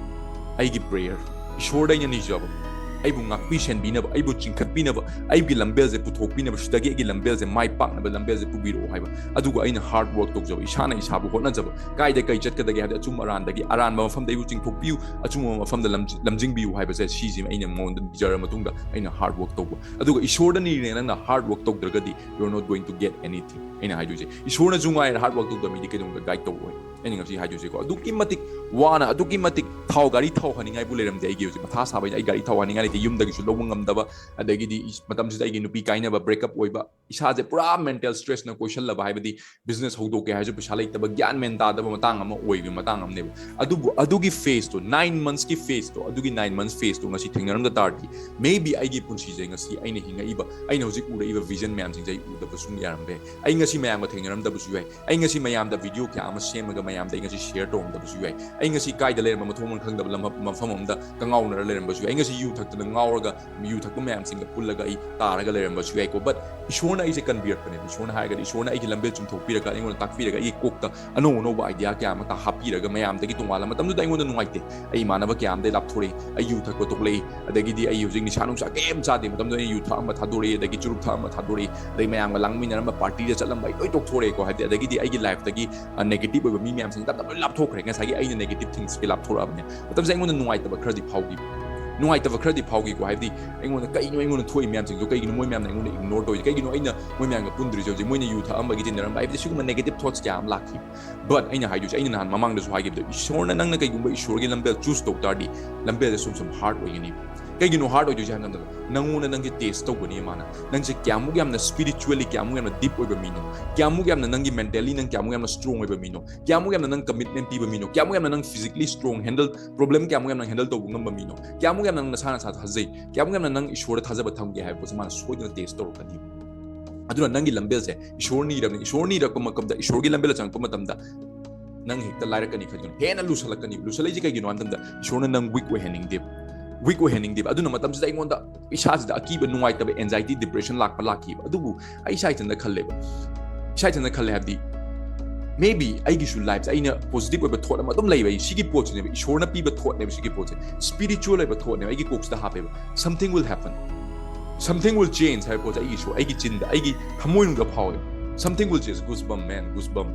ꯑꯩꯒꯤ ꯄ꯭ꯔꯦꯌꯔ, ꯏꯁꯣꯔꯗ ꯑꯩꯅ ꯅꯤꯖꯕ, ꯑꯩꯕꯨ ꯉꯥꯛꯄꯤ ꯁꯦꯟꯕꯤꯅꯕ, ꯑꯩꯕꯨ ꯆꯤꯡꯈꯠꯄꯤꯅꯕ, ꯑꯩꯒꯤ ꯂꯝꯕꯦꯜꯁꯦ ꯄꯨꯊꯣꯛꯄꯤꯅꯕ, ꯁꯤꯗꯒꯤ ꯑꯩꯒꯤ ꯂꯝꯕꯦꯜꯁꯦ ꯃꯥꯏ ꯄꯥꯛꯅꯕ ꯂꯝꯕꯦꯜꯁꯦ ꯄꯨꯕꯤꯔꯛꯑꯣ ꯍꯥꯏꯕ꯫ ꯑꯗꯨꯒ ꯑꯩꯅ ꯍꯥꯔꯗ ꯋꯥꯔꯛ ꯇꯧꯖꯕ, ꯏꯁꯥꯅ ꯏꯁꯥꯕꯨ ꯍꯣꯠꯅꯖꯕ, ꯀꯥꯏꯗ ꯀꯩ ꯆꯠꯀꯗꯒꯦ ꯍꯥꯏꯕꯗꯤ ꯑꯆꯨꯝ ꯑꯔꯥꯟꯗꯒꯤ, ꯑꯔꯥꯟꯕ ꯃꯐꯝꯗ ꯑꯩꯕꯨ ꯆꯤꯡꯊꯣꯛꯄꯤꯌꯨ, ꯑꯆꯨꯝꯕ ꯃꯐꯝꯗ ꯂꯝꯖꯤ-, ꯂꯝꯖꯤꯡꯕꯤꯌꯨ ꯍꯥꯏꯕꯁꯦ ꯁꯤꯁꯤꯃ ꯑꯩꯅ ꯃꯉꯣꯟꯗ ꯅꯤꯖꯔ ꯃꯇꯨꯡꯗ ꯑꯩꯅ ꯍꯥꯔꯗ ꯋꯥꯔꯛ ꯇꯧꯕ꯫ ꯑꯗꯨꯒ ꯏꯁꯣꯔꯗ ꯅꯤꯔꯦ, ꯅꯪꯅ ꯍꯥꯔꯗ work ꯇꯧꯗ꯭ꯔꯒꯗꯤ you are not going to get anything꯫ ꯑꯩꯅ ꯍꯥꯏꯗꯣꯏꯁꯦ, ꯏꯁꯣꯔꯅꯁꯨ ꯉꯥꯏꯔꯦ ꯍꯥꯔꯗ ꯋꯥꯔꯛ ꯇꯧꯗꯕ ꯃꯤꯗꯤ ꯀꯩꯗꯧꯅꯨꯡꯗ ꯒꯥꯏꯗ ꯇꯧꯔꯣꯏ꯫ ꯑꯩꯅ ꯉꯁꯤ ꯍꯥꯏꯗꯣꯏꯁꯦꯀꯣ, ꯑꯗꯨꯛꯀꯤ ꯃꯇꯤꯛ ꯋꯥꯅ, ꯑꯗꯨꯛꯀꯤ ꯃꯇꯤꯛ ꯊꯥꯎ, ꯒꯥꯔꯤ ꯊꯥꯎ ꯍꯥꯟꯅꯤꯡꯉꯥꯏꯕꯨ ꯂꯩꯔꯝꯗꯦ ꯑꯩꯒꯤ ꯍꯧꯖꯤꯛ꯫ ꯃꯊꯥ ꯁꯥꯕ ꯍꯥꯏꯁꯦ, ꯑꯩ ꯒꯥꯔꯤ ꯊꯥꯎ ꯍꯥꯟꯅꯤꯡꯉꯥꯏ ꯂꯩꯇꯦ, ꯌꯨꯝꯗꯒꯤꯁꯨ ꯂꯧꯕ ꯉꯝꯗꯕ, ꯑꯗꯒꯤꯗꯤ ꯏꯁ-, ꯃꯇꯝꯁꯤꯗ ꯑꯩꯒꯤ ꯅꯨꯄꯤ ꯀꯥꯏꯅꯕ, ꯕ꯭ꯔꯦꯛꯑꯞ ꯑꯣꯏꯕ, ꯏꯁꯥꯁꯦ ꯄꯨꯔꯥ ꯃꯦꯟꯇꯦꯜ ꯁ꯭ꯇ꯭ꯔꯦꯁꯅ ꯀꯣꯏꯁꯜꯂꯕ, ꯍꯥꯏꯕꯗꯤ ꯕꯤꯖꯤꯅꯦꯁ ꯍꯧꯗꯣꯛꯀꯦ ꯍꯥꯏꯔꯁꯨ ꯄꯩꯁꯥ ꯂꯩꯇꯕ, ꯒ꯭ꯌꯥꯟ ꯃꯦꯟ ꯇꯥꯗꯕ ꯃꯇꯥꯡ ꯑꯃ ꯑꯣꯏꯕ ꯃꯇꯥꯡ ꯑꯃꯅꯦꯕ꯫ ꯑꯗꯨꯕꯨ ꯑꯗꯨꯒꯤ ꯐꯦꯁꯇꯣ, ꯅꯥꯏꯟ ꯃꯟꯊꯁꯀꯤ ꯐꯦꯁꯇꯣ, ꯑꯗꯨꯒꯤ ꯅꯥꯏꯟ ꯃꯟꯊꯁ ꯐꯦꯁꯇꯣ ꯉꯁꯤ ꯊꯦꯡꯅꯔꯝꯗ ꯇꯥꯔꯗꯤ, maybe ꯑꯩꯒꯤ ꯄꯨꯟꯁꯤꯁꯦ ꯉꯁꯤ ꯑꯩꯅ ꯍꯤꯡꯉꯛꯏꯕ, ꯑꯩꯅ ꯍꯧꯖꯤꯛ ꯎꯔꯛꯏꯕ ꯚꯤꯖꯟ ꯃꯌꯥꯝꯁꯤꯡꯁꯦ ꯑꯩ ꯎꯗꯕ ꯁꯨꯡ ꯌꯥꯔꯝꯕ ꯌꯥꯏ꯫ ꯑꯩ ꯉꯁꯤ ꯃꯌꯥꯝꯒ ꯊꯦꯡꯅꯔꯝꯗꯕꯁꯨ ꯌꯥꯏ꯫ ꯑꯩ ꯉꯁꯤ ꯃꯌꯥꯝꯗ ꯚꯤꯗꯤꯑꯣ ꯀꯌꯥ ꯑꯃ ꯁꯦꯝꯃꯒ ꯃꯌꯥꯝꯗ ꯑꯩ ꯉꯁꯤ ꯁꯤꯌꯔ ꯇꯧꯔꯝꯗꯕꯁꯨ ꯌꯥꯏ꯫ ꯑꯩ ꯉꯁꯤ ꯀꯥꯏꯗ ꯂꯩꯔꯝꯕ ꯃꯊꯣꯡ ꯃꯔꯝ ꯈꯪꯗꯕ ꯂꯝ-, ꯃꯐꯝ ꯑꯃꯗ ꯀꯉꯥꯎꯅꯔ ꯂꯩꯔꯝꯕꯁꯨ ꯌꯥꯏ꯫ ꯑꯩ ꯉꯁꯤ ꯌꯨ ꯊꯛꯇꯅ ꯉꯥꯎꯔꯒ ꯌꯨ ꯊꯛꯄ ꯃꯌꯥꯝꯁꯤꯡꯒ ꯄꯨꯜꯂꯒ ꯑꯩ ꯇꯥꯔꯒ ꯂꯩꯔꯝꯕꯁꯨ ꯌꯥꯏꯀꯣ꯫ But ꯏꯁꯣꯔꯅ ꯑꯩꯁꯦ ꯀꯟꯕꯤꯔꯛꯄꯅꯦꯕ꯫ ꯏꯁꯣꯔꯅ ꯍꯥꯏꯔꯒꯗꯤ, ꯏꯁꯣꯔꯅ ꯑꯩꯒꯤ ꯂꯝꯕꯦꯜ ꯆꯨꯝꯊꯣꯛꯄꯤꯔꯒ, ꯑꯩꯉꯣꯟꯗ ꯇꯥꯛꯄꯤꯔꯒ, ꯑꯩꯒꯤ ꯀꯣꯛꯇ ꯑꯅꯧ ꯑꯅꯧꯕ ꯑꯥꯏꯗꯤꯌꯥ ꯀꯌꯥ ꯑꯃ ꯇꯥ-, ꯍꯥꯞꯄꯤꯔꯒ, ꯃꯌꯥꯝꯗꯒꯤ ꯇꯣꯉꯥꯟꯂ, ꯃꯇꯝꯗꯨꯗ ꯑꯩꯉꯣꯟꯗ ꯅꯨꯡꯉꯥꯏꯇꯦ꯫ ꯑꯩ ꯏꯃꯥꯟꯅꯕ ꯀꯌꯥ ꯑꯃꯗꯒꯤ ꯂꯥꯞꯊꯣꯔꯛꯏ꯫ ꯑꯩ ꯌꯨ ꯊꯛꯄ ꯇꯣꯛꯂꯛꯏ꯫ ꯑꯗꯒꯤꯗꯤ ꯑꯩ ꯍꯧꯖꯤꯛ ꯅꯤꯁꯥ ꯅꯨꯡꯁꯥ ꯀꯩꯝ ꯆꯥꯗꯦ꯫ ꯃꯇꯝꯗꯨꯗ ꯑꯩ ꯌꯨ ꯊꯛꯑꯝꯕ ꯊꯥꯗꯣꯔꯛꯏ, ꯑꯗꯒꯤ ꯆꯨꯔꯨꯞ ꯊꯛꯑꯝꯕ ꯊꯥꯗꯣꯔꯛꯏ, ꯑꯗꯩ ꯃꯌꯥꯝꯒ ꯂꯥꯡꯃꯤꯟꯅꯔꯝꯕ, ꯄꯥꯔꯇꯤꯗ ꯆꯠꯂꯝꯕ ꯑꯩ ꯂꯣꯏ ꯇꯣꯛꯊꯣꯔꯛꯑꯦꯀꯣ꯫ ꯍꯥꯏꯕꯗꯤ ꯑꯗꯒꯤꯗꯤ ꯑꯩꯒꯤ ꯂꯥꯏꯐꯇꯒꯤ, ꯑ, ꯅꯦꯒꯦꯇꯤꯚ ꯑꯣꯏꯕ ꯃꯤ ꯃꯌꯥꯝꯁꯤꯡ ꯇꯞ ꯇꯞ ꯂꯣꯏ ꯂꯥꯞꯊꯣꯛꯈ꯭ꯔꯦ꯫ ꯉꯁꯥꯏꯒꯤ ꯑꯩꯅ ꯅꯦꯒꯦꯇꯤꯚ ꯊꯤꯡꯁꯀꯤ ꯂꯥꯞꯊꯣꯔꯛꯑꯕꯅꯦ꯫ ꯃꯇꯝꯁꯦ ꯑꯩꯉꯣꯟꯗ ꯅꯨꯡꯉꯥꯏꯇꯕ ꯈꯔꯗꯤ ꯐꯥꯎꯈꯤꯕ꯫ ꯅꯨꯡꯉꯥꯏꯇꯕ ꯈꯔꯗꯤ ꯐꯥꯎꯈꯤꯀꯣ꯫ ꯍꯥꯏꯕꯗꯤ ꯑꯩꯉꯣꯟꯗ ꯀꯩꯅꯣ ꯑꯩꯉꯣꯟꯗ ꯊꯣꯛꯏ ꯃꯌꯥꯝꯁꯤꯡꯗꯣ, ꯀꯩꯒꯤꯅꯣ ꯃꯣꯏ ꯃꯌꯥꯝꯅ ꯑꯩꯉꯣꯟꯗ ꯏꯒꯅꯣꯔ ꯇꯧꯔꯤꯁꯦ, ꯀꯩꯒꯤꯅꯣ ꯑꯩꯅ ꯃꯣꯏ ꯃꯌꯥꯝꯒ ꯄꯨꯟꯗ꯭ꯔꯤꯁꯦ ꯍꯧꯖꯤꯛ, ꯃꯣꯏꯅ ꯌꯨ ꯊꯛꯑꯝꯕꯒꯤ ꯇꯤꯟꯅꯔꯝꯕ, ꯍꯥꯏꯕꯗꯤ ꯁꯤꯒꯨꯝꯕ ꯅꯦꯒꯦꯇꯤꯚ ꯊꯣꯠꯁ ꯀꯌꯥ ꯑꯃ ꯂꯥꯛꯈꯤ꯫ But ꯑꯩꯅ ꯍꯥꯏꯗꯣꯏꯁꯦ, ꯑꯩꯅ ꯅꯍꯥꯟ ꯃꯃꯥꯡꯗꯁꯨ ꯍꯥꯏꯈꯤꯕꯗꯣ, ꯏꯁꯣꯔꯅ, ꯅꯪꯅ ꯀꯩꯒꯨꯝꯕ ꯏꯁꯣꯔꯒꯤ ꯂꯝꯕꯦꯜ ꯆꯨꯁ ꯇꯧ ꯇꯥꯔꯗꯤ, ꯂꯝꯕꯦꯜꯁꯦ ꯁꯨꯝ ꯁꯨꯝ ꯍꯥꯔꯗ ꯑꯣꯏꯒꯅꯤ꯫ ꯀꯩꯒꯤꯅꯣ ꯍꯥꯔꯗ ꯑꯣꯏꯗꯣꯏꯁꯦ ꯍꯥꯏꯕ ꯃꯇꯝꯗ, ꯅꯪꯉꯣꯟꯗ ꯅꯪꯁꯦ ꯇꯦꯁ ꯇꯧꯒꯅꯤ ꯃꯥꯅ꯫ ꯅꯪꯁꯦ ꯀꯌꯥꯃꯨꯛ ꯌꯥꯝꯅ ꯁ꯭ꯄꯤꯔꯤꯆꯨꯋꯦꯜꯂꯤ, ꯀꯌꯥꯃꯨꯛ ꯌꯥꯝꯅ ꯗꯤꯞ ꯑꯣꯏꯕ ꯃꯤꯅꯣ, ꯀꯌꯥꯃꯨꯛ ꯌꯥꯝꯅ ꯅꯪꯒꯤ ꯃꯦꯟꯇꯦꯜꯂꯤ ꯅꯪ ꯀꯌꯥꯃꯨꯛ ꯌꯥꯝꯅ ꯁ꯭ꯇꯔꯣꯡ ꯑꯣꯏꯕ ꯃꯤꯅꯣ, ꯀꯌꯥꯃꯨꯛ ꯌꯥꯝꯅ ꯅꯪ ꯀꯃꯤꯠꯃꯦꯟ ꯄꯤꯕ ꯃꯤꯅꯣ, ꯀꯌꯥꯃꯨꯛ ꯌꯥꯝꯅ ꯅꯪ ꯐꯤꯖꯤꯀꯦꯜꯂꯤ ꯁ꯭ꯇꯔꯣꯡ, ꯍꯦꯟꯗꯜ, ꯄ꯭ꯔꯣꯕ꯭ꯂꯦꯝ ꯀꯌꯥꯃꯨꯛ ꯌꯥꯝꯅ ꯍꯦꯟꯗꯜ ꯇꯧꯕ ꯉꯝꯕ ꯃꯤꯅꯣ, ꯀꯌꯥꯃꯨꯛ ꯌꯥꯝꯅ ꯅꯪ ꯅꯁꯥ ꯅꯁꯥ ꯊꯥꯖꯩ, ꯀꯌꯥꯃꯨꯛ ꯌꯥꯝꯅ ꯅꯪ ꯏꯁꯣꯔꯗ ꯊꯥꯖꯕ ꯊꯝꯒꯦ ꯍꯥꯏꯕ ꯄꯣꯠꯁꯦ ꯃꯥꯅ ꯁꯣꯏꯗꯅ ꯇꯦꯁ ꯇꯧꯔꯛꯀꯅꯤ꯫ ꯑꯗꯨꯅ ꯅꯪꯒꯤ ꯂꯝꯕꯦꯜꯁꯦ ꯏꯁꯣꯔ ꯅꯤꯔꯕꯅꯤ꯫ ꯏꯁꯣꯔ ꯅꯤꯔꯛꯄ ꯃꯇꯝꯗ, ꯏꯁꯣꯔꯒꯤ ꯂꯝꯕꯦꯜꯗ ꯆꯪꯉꯛꯄ ꯃꯇꯝꯗ ꯅꯪ ꯍꯦꯛꯇ ꯂꯥꯏꯔꯛꯀꯅꯤ ꯈꯟꯒꯅꯨ, ꯍꯦꯟꯅ ꯂꯨꯁꯜꯂꯛꯀꯅꯤ꯫ ꯂꯨꯁꯜꯂꯛꯏꯁꯦ ꯀꯩꯒꯤꯅꯣ ꯍꯥꯏꯕ ꯃꯇꯝꯗ, ꯏꯁꯣꯔꯅ ꯅꯪ ꯋꯤꯛ ꯑꯣꯏꯍꯟꯅꯤꯡꯗꯦꯕ꯫ ꯋꯤꯛ ꯑꯣꯏꯍꯟꯅꯤꯡꯗꯦꯕ꯫ ꯑꯗꯨꯅ ꯃꯇꯝꯁꯤꯗ ꯑꯩꯉꯣꯟꯗ ꯏꯁꯥꯁꯤꯗ ꯑꯀꯤꯕ, ꯅꯨꯡꯉꯥꯏꯇꯕ, ꯑꯦꯟꯖꯥꯏꯇꯤ, ꯗꯤꯄ꯭ꯔꯦꯁꯟ ꯂꯥꯛꯄ ꯂꯥꯛꯈꯤꯕ꯫ ꯑꯗꯨꯕꯨ ꯑꯩ ꯏꯁꯥ ꯏꯊꯟꯗ ꯈꯜꯂꯦꯕ, ꯏꯁꯥ ꯏꯊꯟꯗ ꯈꯜꯂꯦ ꯍꯥꯏꯕꯗꯤ, Maybe ꯑꯩꯒꯤꯁꯨ ꯂꯥꯏꯐꯁꯦ ꯑꯩꯅ ꯄꯣꯖꯤꯇꯤꯚ ꯑꯣꯏꯕ ꯊꯣꯠ ꯑꯃ ꯑꯗꯨꯝ ꯂꯩꯕ, ꯑꯩ ꯁꯤꯒꯤ ꯄꯣꯠꯁꯤꯅꯦꯕ, ꯏꯁꯣꯔꯅ ꯄꯤꯕ ꯊꯣꯠꯅꯦꯕ, ꯁꯤꯒꯤ ꯄꯣꯠꯁꯦ ꯏꯁꯄꯤꯔꯤꯆꯨꯋꯦꯜ ꯑꯣꯏꯕ ꯊꯣꯠꯅꯦꯕ ꯑꯩꯒꯤ ꯀꯣꯛꯁꯤꯗ ꯍꯥꯞꯄꯦꯕ꯫ Something will happen, something will change ꯍꯥꯏꯕ ꯄꯣꯠꯁꯦ ꯑꯩꯒꯤꯁꯨ, ꯑꯩꯒꯤ ꯆꯤꯟꯗ, ꯑꯩꯒꯤ ꯊꯃꯣꯏꯅꯨꯡꯗ ꯐꯥꯎꯋꯦꯕ꯫ Something will change, goosebump man, goosebump.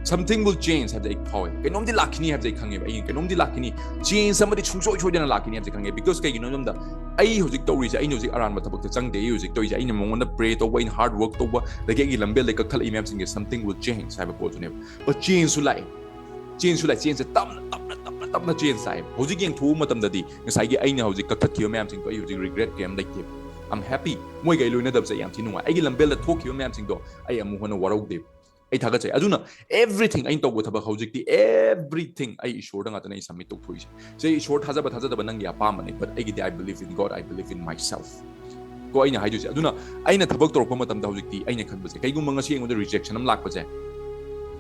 Something will change ꯍꯥꯏꯕꯁꯦ ꯑꯩ ꯐꯥꯎꯋꯦ꯫ ꯀꯩꯅꯣꯝꯗꯤ ꯂꯥꯛꯈꯤꯅꯤ ꯍꯥꯏꯕꯁꯦ ꯑꯩ ꯈꯪꯉꯦꯕ꯫ ꯑꯩ ꯀꯩꯅꯣꯝꯗꯤ ꯂꯥꯛꯈꯤꯅꯤ, ꯆꯦꯟꯖ ꯑꯃꯗꯤ ꯁꯨꯡꯁꯣꯏ ꯁꯣꯏꯗꯅ ꯂꯥꯛꯈꯤꯅꯤ ꯍꯥꯏꯕꯁꯦ ꯈꯪꯉꯦ꯫ Because ꯀꯩꯒꯤꯅꯣ ꯍꯥꯏꯕꯗ ꯑꯩ ꯍꯧꯖꯤꯛ ꯇꯧꯔꯤꯁꯦ, ꯑꯩꯅ ꯍꯧꯖꯤꯛ ꯑꯔꯥꯟꯕ ꯊꯕꯛꯇ ꯆꯪꯗꯦ꯫ ꯑꯩ ꯍꯧꯖꯤꯛ ꯇꯧꯔꯤꯁꯦ, ꯑꯩꯅ ꯃꯉꯣꯟꯗ ꯄ꯭ꯔꯦ ꯇꯧꯕ, ꯑꯩꯅ ꯍꯥꯔꯗ ꯋꯥꯔꯛ ꯇꯧꯕ, ꯑꯗꯒꯤ ꯑꯩꯒꯤ ꯂꯝꯕꯦꯜꯗ ꯀꯛꯊꯠꯂꯛꯏ ꯃꯌꯥꯝꯁꯤꯡꯁꯦ something will change ꯍꯥꯏꯕ ꯄꯣꯠꯇꯨꯅꯦꯕ꯫ But ꯆꯦꯟꯖꯁꯨ ꯂꯥꯛꯑꯦ, ꯆꯦꯟꯖꯁꯨ ꯂꯥꯛꯑꯦ, ꯆꯦꯟꯖꯁꯦ ꯇꯞꯅ ꯇꯞꯅ ꯇꯞꯅ ꯇꯞꯅ ꯆꯦꯟꯖ ꯂꯥꯛꯑꯦ꯫ ꯍꯧꯖꯤꯛ ꯌꯦꯡꯊꯣꯛꯎꯕ ꯃꯇꯝꯗꯗꯤ ꯉꯁꯥꯏꯒꯤ ꯑꯩꯅ ꯍꯧꯖꯤꯛ ꯀꯛꯊꯠꯈꯤꯕ ꯃꯌꯥꯝꯁꯤꯡꯗꯣ ꯑꯩ ꯍꯧꯖꯤꯛ ꯔꯤꯒ꯭ꯔꯦꯠ ꯀꯩꯝ ꯂꯩꯇꯦꯕ꯫ I'm happy꯫ ꯃꯣꯏꯒ ꯑꯩ ꯂꯣꯏꯅꯗꯕꯁꯦ ꯌꯥꯝ ꯊꯤ ꯅꯨꯡꯉꯥꯏ꯫ ꯑꯩꯒꯤ ꯂꯝꯕꯦꯜꯗ ꯊꯣꯛꯈꯤꯕ ꯃꯌꯥꯝꯁꯤꯡꯗꯣ ꯑꯩ ꯑꯃꯨꯛ ꯍꯟꯅ ꯋꯥꯔꯧꯗꯦꯕ꯫ ꯑꯩ ꯊꯥꯒꯠꯆꯩ꯫ ꯑꯗꯨꯅ everything ꯑꯩꯅ ꯇꯧꯕ ꯊꯕꯛ ꯍꯧꯖꯤꯛꯇꯤ everything ꯑꯩ ꯏꯁꯣꯔꯗ ꯉꯥꯛꯇꯅꯦ ꯑꯩ ꯁꯝꯃꯤꯠ ꯇꯧꯊꯣꯛꯏꯁꯦ꯫ ꯁꯦ ꯏꯁꯣꯔ ꯊꯥꯖꯕ ꯊꯥꯖꯗꯕ ꯅꯪꯒꯤ ꯑꯄꯥꯝꯕꯅꯤ, but ꯑꯩꯒꯤꯗꯤ I believe in God, I believe in myself꯫ ꯀꯣ ꯑꯩꯅ ꯍꯥꯏꯗꯣꯏꯁꯦ꯫ ꯑꯗꯨꯅ ꯑꯩꯅ ꯊꯕꯛ ꯇꯧꯔꯛꯄ ꯃꯇꯝꯗ ꯍꯧꯖꯤꯛꯇꯤ ꯑꯩꯅ ꯈꯟꯕꯁꯦ, ꯀꯩꯒꯨꯝꯕ ꯉꯁꯤ ꯑꯩꯉꯣꯟꯗ ꯔꯤꯖꯦꯛꯁꯟ ꯑꯃ ꯂꯥꯛꯄꯁꯦ,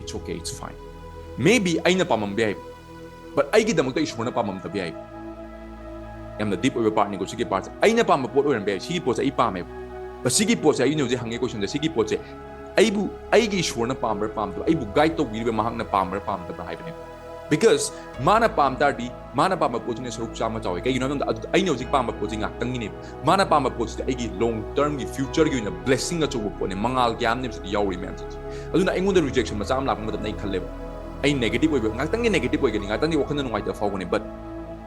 it's okay, it's fine꯫ Maybe ꯑꯩꯅ ꯄꯥꯝꯃꯝꯕ ꯌꯥꯏ, but ꯑꯩꯒꯤꯗꯃꯛꯇ ꯏꯁꯣꯔꯅ ꯄꯥꯝꯃꯝꯗꯕ ꯌꯥꯏ꯫ ꯌꯥꯝꯅ ꯗꯤꯞ ꯑꯣꯏꯕ ꯄꯥꯔꯠꯅꯤꯀꯣ ꯁꯤꯒꯤ ꯄꯥꯔꯠꯁꯦ꯫ ꯑꯩꯅ ꯄꯥꯝꯕ ꯄꯣꯠ ꯑꯣꯏꯔꯝꯕ ꯌꯥꯏ, ꯁꯤꯒꯤ ꯄꯣꯠꯁꯦ ꯑꯩ ꯄꯥꯝꯃꯦꯕ꯫ But ꯁꯤꯒꯤ ꯄꯣꯠꯁꯦ ꯑꯩꯅ ꯍꯧꯖꯤꯛ ꯍꯪꯉꯦ ꯀꯣꯏꯁꯟꯁꯦ, ꯁꯤꯒꯤ ꯄꯣꯠꯁꯦ ꯑꯩꯕꯨ, ꯑꯩꯒꯤ ꯏꯁꯣꯔꯅ ꯄꯥꯝꯕ꯭ꯔꯥ ꯄꯥꯝꯗꯕ꯭ꯔꯥ, ꯑꯩꯕꯨ ꯒꯥꯏꯗ ꯇꯧꯕꯤꯔꯤꯕ ꯃꯍꯥꯛꯅ ꯄꯥꯝꯕ꯭ꯔꯥ ꯄꯥꯝꯗꯕ꯭ꯔꯥ ꯍꯥꯏꯕꯅꯦꯕ꯫ Because ꯃꯥꯅ ꯄꯥꯝ ꯇꯥꯔꯗꯤ, ꯃꯥꯅ ꯄꯥꯝꯕ ꯄꯣꯠꯁꯤꯅ ꯁꯔꯨꯛ ꯆꯥꯝꯃ ꯆꯥꯎꯋꯦ꯫ ꯀꯩꯒꯤꯅꯣ ꯍꯥꯏꯕ ꯃꯇꯝꯗ ꯑꯗꯨ-, ꯑꯩꯅ ꯍꯧꯖꯤꯛ ꯄꯥꯝꯕ ꯄꯣꯠꯁꯤ ꯉꯥꯛꯇꯪꯒꯤꯅꯦꯕ꯫ ꯃꯥꯅ ꯄꯥꯝꯕ ꯄꯣꯠꯁꯤꯗꯤ ꯑꯩꯒꯤ ꯂꯣꯡ ꯇꯔꯝꯒꯤ ꯐ꯭ꯌꯨꯆꯔꯒꯤ ꯑꯣꯏꯅ ꯕ꯭ꯂꯦꯁꯤꯡ ꯑꯆꯧꯕ ꯄꯣꯠꯅꯦ, ꯃꯉꯥꯜ ꯀꯌꯥ ꯑꯃꯅꯦꯕ ꯁꯤꯗ ꯌꯥꯎꯔꯤ ꯃꯌꯥꯝꯁꯦ꯫ ꯑꯗꯨꯅ ꯑꯩꯉꯣꯟꯗ ꯔꯤꯖꯦꯛꯁꯟ ꯃꯆꯥ ꯑꯃ ꯂꯥꯛꯄ ꯃꯇꯝꯗ ꯑꯩ ꯈꯜꯂꯦꯕ, ꯑꯩ ꯅꯦꯒꯦꯇꯤꯚ ꯑꯣꯏꯕ, ꯉꯥꯛꯇꯪꯒꯤ ꯅꯦꯒꯦꯇꯤꯚ ꯑꯣꯏꯒꯅꯤ, ꯉꯥꯛꯇꯪꯒꯤ ꯋꯥꯈꯜꯗ ꯅꯨꯡꯉꯥꯏꯇꯕ ꯐꯥꯎꯒꯅꯤ, but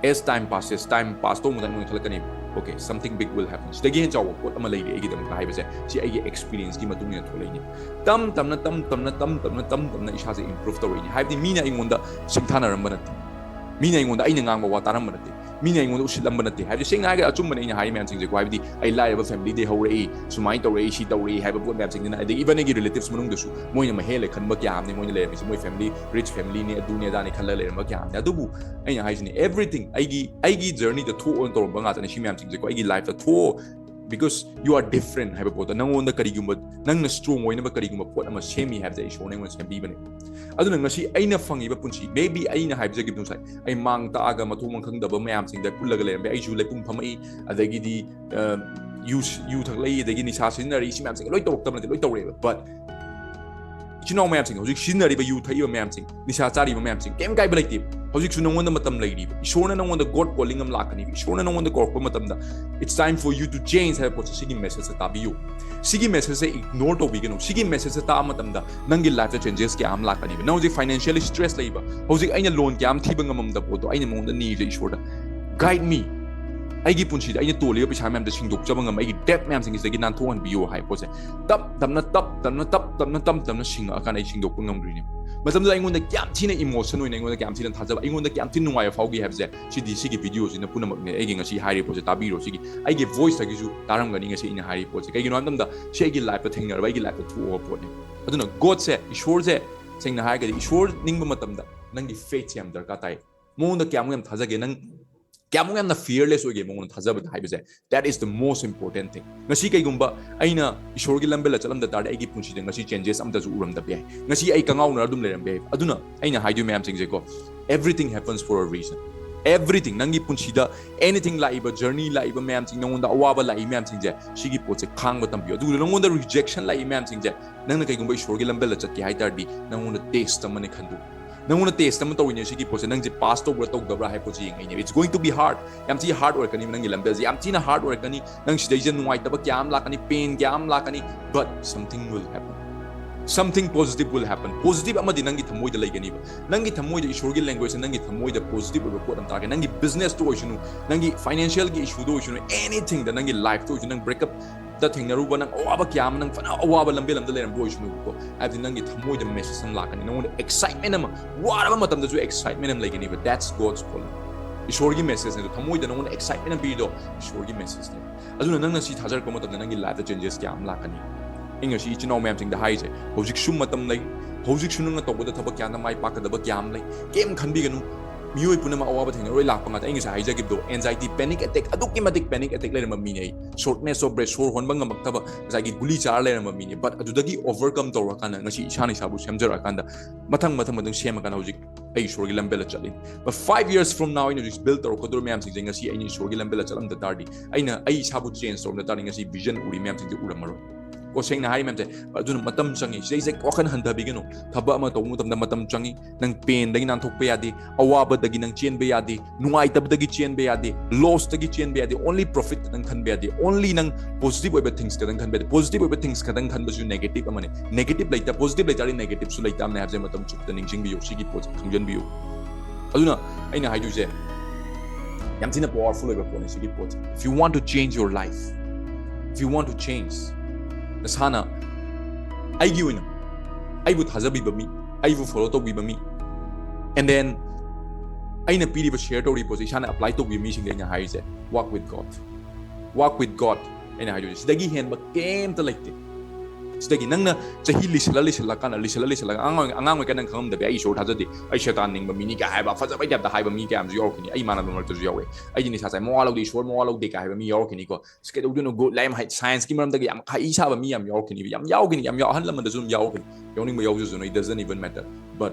as time passes, time pass ꯇꯧꯕ ꯃꯇꯝꯗ ꯑꯩꯉꯣꯟꯗ ꯈꯜꯂꯛꯀꯅꯦꯕ, okay, something big will happen, ꯁꯤꯗꯒꯤ ꯍꯦꯟꯅ ꯆꯥꯎꯕ ꯄꯣꯠ ꯑꯃ ꯂꯩꯔꯤ ꯑꯩꯒꯤꯗꯃꯛꯇ ꯍꯥꯏꯕꯁꯦ꯫ ꯁꯤ ꯑꯩꯒꯤ ꯑꯦꯛꯁꯄꯤꯔꯤꯌꯦꯟꯁꯀꯤ ꯃꯇꯨꯡ ꯏꯟꯅ ꯊꯣꯛꯂꯛꯏꯅꯦ꯫ ꯇꯝ ꯇꯝꯅ, ꯇꯝ ꯇꯝꯅ, ꯇꯝ ꯇꯝꯅ, ꯇꯝ ꯇꯝꯅ ꯏꯁꯥꯁꯦ ꯏꯝꯄ꯭ꯔꯨꯚ ꯇꯧꯔꯛꯏꯅꯦ꯫ ꯍꯥꯏꯕꯗꯤ ꯃꯤꯅ ꯑꯩꯉꯣꯟꯗ ꯁꯤꯡꯊꯥꯅꯔꯝꯕ ꯅꯠꯇꯦ, ꯃꯤꯅ ꯑꯩꯉꯣꯟꯗ ꯑꯩꯅ ꯉꯥꯡꯕ ꯋꯥ ꯇꯥꯔꯝꯕ ꯅꯠꯇꯦ, ꯃꯤꯅ ꯑꯩꯉꯣꯟꯗ ꯎꯁꯤꯠꯂꯝꯕ ꯅꯠꯇꯦ꯫ ꯍꯥꯏꯕꯗꯤ ꯁꯦꯡꯅ ꯍꯥꯏꯔꯒꯗꯤ ꯑꯆꯨꯝꯕꯅꯦ ꯑꯩꯅ ꯍꯥꯏꯔꯤ ꯃꯌꯥꯝꯁꯤꯡꯁꯦꯀꯣ꯫ ꯍꯥꯏꯕꯗꯤ ꯑꯩ ꯂꯥꯏꯔꯕ ꯐꯦꯃꯤꯂꯤꯗꯩ ꯍꯧꯔꯛꯏ, ꯁꯨꯃꯥꯏꯅ ꯇꯧꯔꯛꯏ, ꯁꯤ ꯇꯧꯔꯛꯏ ꯍꯥꯏꯕ ꯄꯣꯠ ꯃꯌꯥꯝꯁꯤꯡꯁꯤꯅ, ꯑꯗꯒꯤ ꯏꯚꯟ ꯑꯩꯒꯤ ꯔꯤꯂꯦꯇꯤꯚꯁ ꯃꯅꯨꯡꯗꯁꯨ ꯃꯣꯏꯅ ꯃꯍꯦꯜꯂꯦ ꯈꯟꯕ ꯀꯌꯥ ꯑꯃꯅꯦ ꯃꯣꯏꯅ ꯂꯩꯔꯝꯃꯤꯁꯦ꯫ ꯃꯣꯏ ꯐꯦꯃꯤꯂꯤ ꯔꯤꯆ ꯐꯦꯃꯤꯂꯤꯅꯦ, ꯑꯗꯨꯅꯦ ꯑꯗꯥꯅꯦ ꯈꯜꯂ ꯂꯩꯔꯝꯕ ꯀꯌꯥ ꯑꯃꯅꯦ꯫ ꯑꯗꯨꯕꯨ ꯑꯩꯅ ꯍꯥꯏꯁꯤꯅꯦ, everything ꯑꯩꯒꯤ, ꯑꯩꯒꯤ ꯖꯔꯅꯤꯗ ꯊꯣꯛꯑꯣꯅ ꯇꯧꯔꯝꯕ ꯉꯥꯛꯇꯅꯦ ꯁꯤ ꯃꯌꯥꯝꯁꯤꯡꯁꯦꯀꯣ꯫ ꯑꯩꯒꯤ ꯂꯥꯏꯐꯇ ꯊꯣꯛꯑꯣ, because you are different ꯍꯥꯏꯕ ꯄꯣꯠꯇ ꯅꯪꯉꯣꯟꯗ ꯀꯔꯤꯒꯨꯝꯕ, ꯅꯪꯅ ꯁ꯭ꯇꯔꯣꯡ ꯑꯣꯏꯅꯕ ꯀꯔꯤꯒꯨꯝꯕ ꯄꯣꯠ ꯑꯃ ꯁꯦꯝꯃꯤ ꯍꯥꯏꯕꯁꯦ ꯏꯁꯣꯔꯅ ꯑꯩꯉꯣꯟꯗ ꯁꯦꯝꯕꯤꯕꯅꯦ꯫ ꯑꯗꯨꯅ ꯉꯁꯤ ꯑꯩꯅ ꯐꯪꯉꯤꯕ ꯄꯨꯟꯁꯤ, maybe ꯑꯩꯅ ꯍꯥꯏꯖꯈꯤꯕꯗꯨ ꯉꯁꯥꯏ, ꯑꯩ ꯃꯥꯡ ꯇꯥꯛꯑꯒ ꯃꯊꯣꯡ ꯃꯔꯝ ꯈꯪꯗꯕ ꯃꯌꯥꯝꯁꯤꯡꯗ ꯀꯨꯜꯂꯒ ꯂꯩꯔꯝꯕ ꯌꯥꯏ꯫ ꯑꯩꯁꯨ ꯂꯩꯄꯨꯡ ꯐꯝꯃꯛꯏ, ꯑꯗꯒꯤꯗꯤ, ꯑ, ꯌꯨ, ꯌꯨ ꯊꯛꯂꯛꯏ, ꯑꯗꯒꯤ ꯅꯤꯁꯥ ꯁꯤꯖꯤꯟꯅꯔꯛꯏ, ꯁꯤ ꯃꯌꯥꯝꯁꯦ ꯂꯣꯏ ꯇꯧꯔꯛꯇꯕ ꯅꯠꯇꯦ, ꯂꯣꯏ ꯇꯧꯔꯛꯑꯦꯕ꯫ But ꯏꯆꯤꯟ ꯏꯅꯥꯎ ꯃꯌꯥꯝꯁꯤꯡ, ꯍꯧꯖꯤꯛ ꯁꯤꯖꯤꯟꯅꯔꯤꯕ ꯌꯨ ꯊꯛꯏꯕ ꯃꯌꯥꯝꯁꯤꯡ, ꯅꯤꯁꯥ ꯆꯥꯔꯤꯕ ꯃꯌꯥꯝꯁꯤꯡ, ꯀꯩꯝ ꯀꯥꯏꯕ ꯂꯩꯇꯦ꯫ ꯍꯧꯖꯤꯛꯁꯨ ꯅꯉꯣꯟꯗ ꯃꯇꯝ ꯂꯩꯔꯤꯕ꯫ ꯏꯁꯣꯔꯅ ꯅꯉꯣꯟꯗ God calling ꯑꯃ ꯂꯥꯛꯀꯅꯤꯕ꯫ ꯏꯁꯣꯔꯅ ꯅꯉꯣꯟꯗ ꯀꯧꯔꯛꯄ ꯃꯇꯝꯗ, "It's time for you to change" ꯍꯥꯏꯕ ꯄꯣꯠꯁꯦ, ꯁꯤꯒꯤ message ꯁꯦ ꯇꯥꯕꯤꯌꯨ꯫ ꯁꯤꯒꯤ message ꯁꯦ ignore ꯇꯧꯕꯤꯒꯅꯨ꯫ ꯁꯤꯒꯤ message ꯁꯦ ꯇꯥꯕ ꯃꯇꯝꯗ ꯅꯪꯒꯤ life ꯇ changes ꯀꯌꯥ ꯑꯃ ꯂꯥꯛꯀꯅꯤꯕ꯫ ꯅꯪ ꯍꯧꯖꯤꯛ financially stress ꯂꯩꯕ, ꯍꯧꯖꯤꯛ ꯑꯩꯅ loan ꯀꯌꯥ ꯑꯃ ꯊꯤꯕ ꯉꯝꯃꯝꯗꯕ ꯄꯣꯠꯇꯣ ꯑꯩꯅ ꯃꯉꯣꯟꯗ ꯅꯤꯔꯤꯁꯦ, "ꯏꯁꯣꯔꯗ, guide me, ꯑꯩꯒꯤ ꯄꯨꯟꯁꯤꯗ ꯑꯩꯅ ꯇꯣꯜꯂꯤꯕ ꯄꯩꯁꯥ ꯃꯌꯥꯝꯗꯣ ꯁꯤꯡꯗꯣꯛꯆꯕ ꯉꯝꯕ, ꯑꯩꯒꯤ debt ꯃꯌꯥꯝꯁꯤꯡꯁꯤꯗꯒꯤ ꯅꯥꯟꯊꯣꯛꯍꯟꯕꯤꯌꯨ" ꯍꯥꯏꯕ ꯄꯣꯠꯁꯦ ꯇꯞ ꯇꯞꯅ, ꯇꯞ ꯇꯞꯅ, ꯇꯞ ꯇꯞꯅ, ꯇꯞ ꯇꯞꯅ ꯁꯤꯡꯉꯛꯑꯀꯥꯟꯗ ꯑꯩ ꯁꯤꯡꯗꯣꯛꯄ ꯉꯝꯗ꯭ꯔꯤꯅꯦ꯫ ꯃꯇꯝꯗꯨꯗ ꯑꯩꯉꯣꯟꯗ ꯀꯌꯥꯝ ꯊꯤꯅ emotion ꯑꯣꯏꯅ, ꯑꯩꯉꯣꯟꯗ ꯀꯌꯥꯝ ꯊꯤꯅ ꯊꯥꯖꯕ, ꯑꯩꯉꯣꯟꯗ ꯀꯌꯥꯝ ꯊꯤꯅ ꯅꯨꯡꯉꯥꯏꯕ ꯐꯥꯎꯈꯤ ꯍꯥꯏꯕꯁꯦ, ꯁꯤꯗꯤ ꯁꯤꯒꯤ video ꯁꯤꯅ ꯄꯨꯝꯅꯃꯛꯅꯦ꯫ ꯑꯩꯒꯤ ꯉꯁꯤ ꯍꯥꯏꯔꯤꯕ ꯄꯣꯠꯁꯦ ꯇꯥꯕꯤꯔꯣ꯫ ꯁꯤꯒꯤ ꯑꯩꯒꯤ voice ꯇꯒꯤꯁꯨ ꯇꯥꯔꯝꯒꯅꯤ ꯉꯁꯤ ꯑꯩꯅ ꯍꯥꯏꯔꯤꯕ ꯄꯣꯠꯁꯦ꯫ ꯀꯩꯒꯤꯅꯣ ꯍꯥꯏꯕ ꯃꯇꯝꯗ ꯁꯤ ꯑꯩꯒꯤ life ꯇ ꯊꯦꯡꯅꯔꯕ, ꯑꯩꯒꯤ life ꯇ ꯊꯣꯛꯑꯕ ꯄꯣꯠꯅꯤ꯫ ꯑꯗꯨꯅ God ꯁꯦ, ꯏꯁꯣꯔꯁꯦ, ꯁꯦꯡꯅ ꯍꯥꯏꯔꯒꯗꯤ ꯏꯁꯣꯔ ꯅꯤꯡꯕ ꯃꯇꯝꯗ ꯅꯪꯒꯤ faith ꯁꯦ ꯌꯥꯝ ꯗꯔꯀꯥꯔ ꯇꯥꯏ꯫ ꯃꯉꯣꯟꯗ ꯀꯌꯥꯃꯨꯛ ꯌꯥꯝ ꯊꯥꯖꯒꯦ, ꯅꯪ ꯀꯌꯥꯃꯨꯛ ꯌꯥꯝꯅ fearless ꯑꯣꯏꯒꯦ ꯃꯉꯣꯟꯗ ꯊꯥꯖꯕꯗ ꯍꯥꯏꯕꯁꯦ, that is the most important thing꯫ ꯉꯁꯤ ꯀꯩꯒꯨꯝꯕ ꯑꯩꯅ ꯏꯁꯣꯔꯒꯤ ꯂꯝꯕꯦꯜꯗ ꯆꯠꯂꯝꯗ ꯇꯥꯔꯗꯤ ꯑꯩꯒꯤ ꯄꯨꯟꯁꯤꯗ ꯉꯁꯤ changes ꯑꯝꯇꯁꯨ ꯎꯔꯝꯗꯕ ꯌꯥꯏ꯫ ꯉꯁꯤ ꯑꯩ ꯀꯉꯥꯎꯅꯔ ꯑꯗꯨꯝ ꯂꯩꯔꯝꯕ ꯌꯥꯏ꯫ ꯑꯗꯨꯅ ꯑꯩꯅ ꯍꯥꯏꯗꯣꯏ ꯃꯌꯥꯝꯁꯤꯡꯁꯦꯀꯣ, everything happens for a reason꯫ Everything, ꯅꯪꯒꯤ ꯄꯨꯟꯁꯤꯗ anything ꯂꯥꯛꯏꯕ, journey ꯂꯥꯛꯏꯕ ꯃꯌꯥꯝꯁꯤꯡ, ꯅꯉꯣꯟꯗ ꯑꯋꯥꯕ ꯂꯥꯛꯏ ꯃꯌꯥꯝꯁꯤꯡꯁꯦ, ꯁꯤꯒꯤ ꯄꯣꯠꯁꯦ ꯈꯥꯡꯕ ꯇꯝꯕꯤꯌꯨ꯫ ꯑꯗꯨꯒ ꯅꯉꯣꯟꯗ rejection ꯂꯥꯛꯏ ꯃꯌꯥꯝꯁꯤꯡꯁꯦ, ꯅꯪꯅ ꯀꯩꯒꯨꯝꯕ ꯏꯁꯣꯔꯒꯤ ꯂꯝꯕꯦꯜꯗ ꯆꯠꯀꯦ ꯍꯥꯏ ꯇꯥꯔꯗꯤ ꯅꯉꯣꯟꯗ test ꯑꯃꯅꯦ ꯈꯟꯗꯣꯛꯎ꯫ ꯅꯉꯣꯟꯗ test ꯑꯃ ꯇꯧꯔꯤꯅꯦ ꯁꯤꯒꯤ ꯄꯣꯠꯁꯦ꯫ ꯅꯪꯁꯦ pass ꯇꯧꯕ꯭ꯔꯥ ꯇꯧꯗꯕ꯭ꯔꯥ ꯍꯥꯏꯕ ꯄꯣꯠꯁꯦ ꯌꯦꯡꯉꯛꯏꯅꯦ꯫ It's going to be hard. ꯌꯥꯝ ꯊꯤ hard ꯑꯣꯏꯔꯛꯀꯅꯤꯕ ꯅꯪꯒꯤ ꯂꯝꯕꯦꯜꯁꯦ, ꯌꯥꯝ ꯊꯤꯅ hard ꯑꯣꯏꯔꯛꯀꯅꯤ꯫ ꯅꯪ ꯁꯤꯗꯩꯁꯤꯗ ꯅꯨꯡꯉꯥꯏꯇꯕ ꯀꯌꯥ ꯑꯃ ꯂꯥꯛꯀꯅꯤ, pain ꯀꯌꯥ ꯑꯃ ꯂꯥꯛꯀꯅꯤ, but something will happen. Something positive will happen. Positive ꯑꯃꯗꯤ ꯅꯪꯒꯤ ꯊꯃꯣꯏꯗ ꯂꯩꯒꯅꯤꯕ꯫ ꯅꯪꯒꯤ ꯊꯃꯣꯏꯗ, ꯏꯁꯣꯔꯒꯤ language ꯅꯪꯒꯤ ꯊꯃꯣꯏꯗ positive ꯑꯣꯏꯕ ꯄꯣꯠ ꯑꯃ ꯇꯥꯔꯒꯦ꯫ ꯅꯪꯒꯤ business ꯇ ꯑꯣꯏꯁꯅꯨ, ꯅꯪꯒꯤ financial ꯒꯤ issue ꯗ ꯑꯣꯏꯁꯅꯨ, anything ꯗ, ꯅꯪꯒꯤ life ꯇ ꯑꯣꯏꯁꯨ, ꯅꯪ breakup ꯇ ꯊꯦꯡꯅꯔꯨꯕ, ꯅꯪ ꯑꯋꯥꯕ ꯀꯌꯥ ꯑꯃ, ꯅꯪ ꯐꯅ ꯑꯋꯥꯕ ꯂꯝꯕꯦꯜ ꯑꯃꯗ ꯂꯩꯔꯝꯕ ꯑꯣꯏꯁꯅꯨꯕꯀꯣ, ꯍꯥꯏꯕꯗꯤ ꯅꯪꯒꯤ ꯊꯃꯣꯏꯗ message ꯑꯃ ꯂꯥꯛꯀꯅꯤ, ꯅꯪꯉꯣꯟꯗ excitement ꯑꯃ, ꯋꯥꯔꯕ ꯃꯇꯝꯗꯁꯨ excitement ꯑꯃ ꯂꯩꯒꯅꯤꯕ꯫ That's God's calling. ꯏꯁꯣꯔꯒꯤ message ꯅꯦ ꯑꯗꯣ, ꯊꯃꯣꯏꯗ ꯅꯪꯉꯣꯟꯗ excitement ꯑꯃ ꯄꯤꯔꯤꯗꯣ ꯏꯁꯣꯔꯒꯤ message ꯅꯦ꯫ ꯑꯗꯨꯅ ꯅꯪꯅ ꯁꯤ ꯊꯥꯖꯔꯛꯄ ꯃꯇꯝꯗ ꯅꯪꯒꯤ life ꯇ changes ꯀꯌꯥ ꯑꯃ ꯂꯥꯛꯀꯅꯤ꯫ ꯑꯩ ꯉꯁꯤ ꯏꯆꯤꯟ ꯏꯅꯥꯎ ꯃꯌꯥꯝꯁꯤꯡꯗ ꯍꯥꯏꯔꯤꯁꯦ, ꯍꯧꯖꯤꯛꯁꯨ ꯃꯇꯝ ꯂꯩ, ꯍꯧꯖꯤꯛꯁꯨ ꯅꯪꯅ ꯇꯧꯒꯗꯕ ꯊꯕꯛ ꯀꯌꯥ ꯑꯃ, ꯃꯥꯏ ꯄꯥꯛꯀꯗꯕ ꯀꯌꯥ ꯑꯃ ꯂꯩ꯫ ꯀꯩꯝ ꯈꯟꯕꯤꯒꯅꯨ, ꯃꯤꯑꯣꯏ ꯄꯨꯝꯅꯃꯛ ꯑꯋꯥꯕ ꯊꯦꯡꯅꯔꯣꯏ ꯂꯥꯛꯄ ꯉꯥꯛꯇ꯫ ꯑꯩ ꯉꯁꯥꯏ ꯍꯥꯏꯖꯈꯤꯕꯗꯣ, anxiety, panic attack, ꯑꯗꯨꯛꯀꯤ ꯃꯇꯤꯛ panic attack ꯂꯩꯔꯝꯕ ꯃꯤꯅꯦ ꯑꯩ꯫ Shortness of breath, ꯁꯣꯔ ꯍꯣꯟꯕ ꯉꯝꯃꯛꯇꯕ, ꯉꯁꯥꯏꯒꯤ ꯒꯨꯂꯤ ꯆꯥꯔ ꯂꯩꯔꯝꯕ ꯃꯤꯅꯦ꯫ But ꯑꯗꯨꯗꯒꯤ overcome ꯇꯧꯔꯀꯥꯟꯗ ꯉꯁꯤ ꯏꯁꯥꯅ ꯏꯁꯥꯕꯨ ꯁꯦꯝꯖꯔꯛꯑꯀꯥꯟꯗ, ꯃꯊꯪ ꯃꯊꯪ ꯃꯊꯪ ꯁꯦꯝꯃꯀꯥꯟꯗ ꯍꯧꯖꯤꯛ ꯑꯩ ꯏꯁꯣꯔꯒꯤ ꯂꯝꯕꯦꯜꯗ ꯆꯠꯂꯤꯅꯤ꯫ But five years from now ꯑꯩꯅ ꯍꯧꯖꯤꯛ build ꯇꯧꯔꯛꯀꯗꯧꯔꯤꯕ ꯃꯌꯥꯝꯁꯤꯡꯁꯦ, ꯉꯁꯤ ꯑꯩꯅ ꯏꯁꯣꯔꯒꯤ ꯂꯝꯕꯦꯜꯗ ꯆꯠꯂꯝꯗ ꯇꯥꯔꯗꯤ, ꯑꯩꯅ ꯑꯩ ꯏꯁꯥꯕꯨ change ꯇꯧꯔꯝꯗ ꯇꯥꯔꯗꯤ, ꯉꯁꯤ vision ꯎꯔꯤ ꯃꯌꯥꯝꯁꯤꯡꯁꯦ ꯎꯔꯝꯃꯔꯣꯏ꯫ ꯀꯣ, ꯁꯦꯡꯅ ꯍꯥꯏ ꯃꯌꯥꯝꯁꯦ꯫ ꯑꯗꯨꯅ ꯃꯇꯝ ꯆꯪꯉꯤ꯫ ꯁꯤꯗꯩꯁꯦ ꯋꯥꯈꯜ ꯍꯟꯊꯕꯤꯒꯅꯨ꯫ ꯊꯕꯛ ꯑꯃ ꯇꯧꯕ ꯃꯇꯝꯗ ꯃꯇꯝ ꯆꯪꯉꯤ꯫ ꯅꯪ painꯗꯒꯤ ꯅꯥꯟꯊꯣꯛꯄ ꯌꯥꯗꯦ, ꯑꯋꯥꯕꯗꯒꯤ ꯅꯪ ꯆꯦꯟꯕ ꯌꯥꯗꯦ, ꯅꯨꯡꯉꯥꯏꯇꯕꯗꯒꯤ ꯆꯦꯟꯕ ꯌꯥꯗꯦ, lossꯇꯒꯤ ꯆꯦꯟꯕ ꯌꯥꯗꯦ꯫ Only profit ꯈꯛꯇꯪ ꯈꯟꯕ ꯌꯥꯗꯦ꯫ Only ꯅꯪ positive ꯑꯣꯏꯕ things ꯈꯛꯇꯪ ꯈꯟꯕ ꯌꯥꯗꯦ꯫ Positive ꯑꯣꯏꯕ things ꯈꯛꯇꯪ ꯈꯟꯕꯁꯨ negative ꯑꯃꯅꯤ꯫ Negative ꯂꯩꯇ, positive ꯂꯩꯇꯥꯔꯗꯤ negativeꯁꯨ ꯂꯩꯇꯥꯕꯅꯦ ꯍꯥꯏꯕꯁꯦ ꯃꯇꯝ ꯆꯨꯞꯄꯗ ꯅꯤꯡꯁꯤꯡꯕꯤꯌꯨ꯫ ꯁꯤꯒꯤ ꯄꯣꯠꯁꯦ ꯈꯪꯖꯟꯕꯤꯌꯨ꯫ ꯑꯗꯨꯅ ꯑꯩꯅ ꯍꯥꯏꯗꯣꯏꯁꯦ ꯌꯥꯝ ꯊꯤꯅ powerful ꯑꯣꯏꯕ ꯄꯣꯠꯅꯤ ꯁꯤꯒꯤ ꯄꯣꯠꯁꯦ꯫ If you want to change your life, if you want to change, ꯅꯁꯥꯅ, ꯑꯩꯒꯤ ꯑꯣꯏꯅ, ꯑꯩꯕꯨ ꯊꯥꯖꯕꯤꯕ ꯃꯤ, ꯑꯩꯕꯨ follow ꯇꯧꯕꯤꯕ ꯃꯤ, and then ꯑꯩꯅ ꯄꯤꯔꯤꯕ, share ꯇꯧꯔꯤꯕ ꯄꯣꯠꯁꯦ ꯏꯁꯥꯅ apply ꯇꯧꯕꯤꯕ ꯃꯤꯁꯤꯡꯗ ꯑꯩꯅ ꯍꯥꯏꯔꯤꯁꯦ, walk with God, walk with God꯫ ꯑꯩꯅ ꯍꯥꯏꯗꯣꯏꯁꯦ ꯁꯤꯗꯒꯤ ꯍꯦꯟꯕ ꯀꯩꯝꯇ ꯂꯩꯇꯦ꯫ ꯁꯤꯗꯒꯤ ꯅꯪꯅ ꯆꯍꯤ ꯂꯤꯁꯜꯂ ꯂꯤꯁꯜꯂꯀꯥꯟꯗ, ꯂꯤꯁꯜꯂ ꯂꯤꯁꯜꯂꯒ, ꯑꯉꯥꯡ ꯑꯣꯏ-, ꯑꯉꯥꯡ ꯑꯣꯏꯔꯤꯀꯥꯟꯗ ꯅꯪ ꯈꯪꯉꯝꯗꯕ ꯌꯥꯏ, "ꯑꯩ ꯏꯁꯣꯔ ꯊꯥꯖꯗꯦ, ꯑꯩ ꯁꯦꯇꯥꯟ ꯅꯤꯡꯕ ꯃꯤꯅꯤ" ꯀꯥꯏ ꯍꯥꯏꯕ ꯐꯖꯕꯩ typeꯇ ꯍꯥꯏꯕ ꯃꯤ ꯀꯌꯥ ꯑꯃꯁꯨ ꯌꯥꯎꯔꯛꯈꯤꯅꯤ꯫ ꯑꯩ ꯏꯃꯥꯟꯅꯕ ꯃꯔꯛꯇꯁꯨ ꯌꯥꯎꯋꯦ꯫ "ꯑꯩꯗꯤ ꯅꯤꯁꯥ ꯆꯥꯏ, ꯃꯋꯥ ꯂꯧꯗꯦ, ꯏꯁꯣꯔ ꯃꯋꯥ ꯂꯧꯗꯦ" ꯀꯥꯏ ꯍꯥꯏꯕ ꯃꯤ ꯌꯥꯎꯔꯛꯈꯤꯅꯤꯀꯣ꯫ "ꯑꯁ, ꯀꯩꯗꯧꯗꯣꯏꯅꯣ, ꯒꯣ-, ꯂꯥꯏ ꯌꯥꯝ ꯍꯩ, scienceꯀꯤ ꯃꯔꯝꯗꯒ ꯌꯥꯝ ꯍꯩ ꯁꯥꯕ ꯃꯤ" ꯌꯥꯝ ꯌꯥꯎꯔꯛꯈꯤꯅꯤꯕ꯫ ꯌꯥꯝ ꯌꯥꯎꯒꯅꯤ, ꯌꯥꯝ ꯌꯥꯎ-, ꯑꯍꯜ ꯂꯃꯟꯗꯁꯨ ꯑꯗꯨꯝ ꯌꯥꯎꯔꯛꯈꯤꯅꯤ꯫ ꯌꯥꯎꯅꯤꯡꯕ ꯌꯥꯎꯖꯁꯅꯨ, it doesn't even matter. But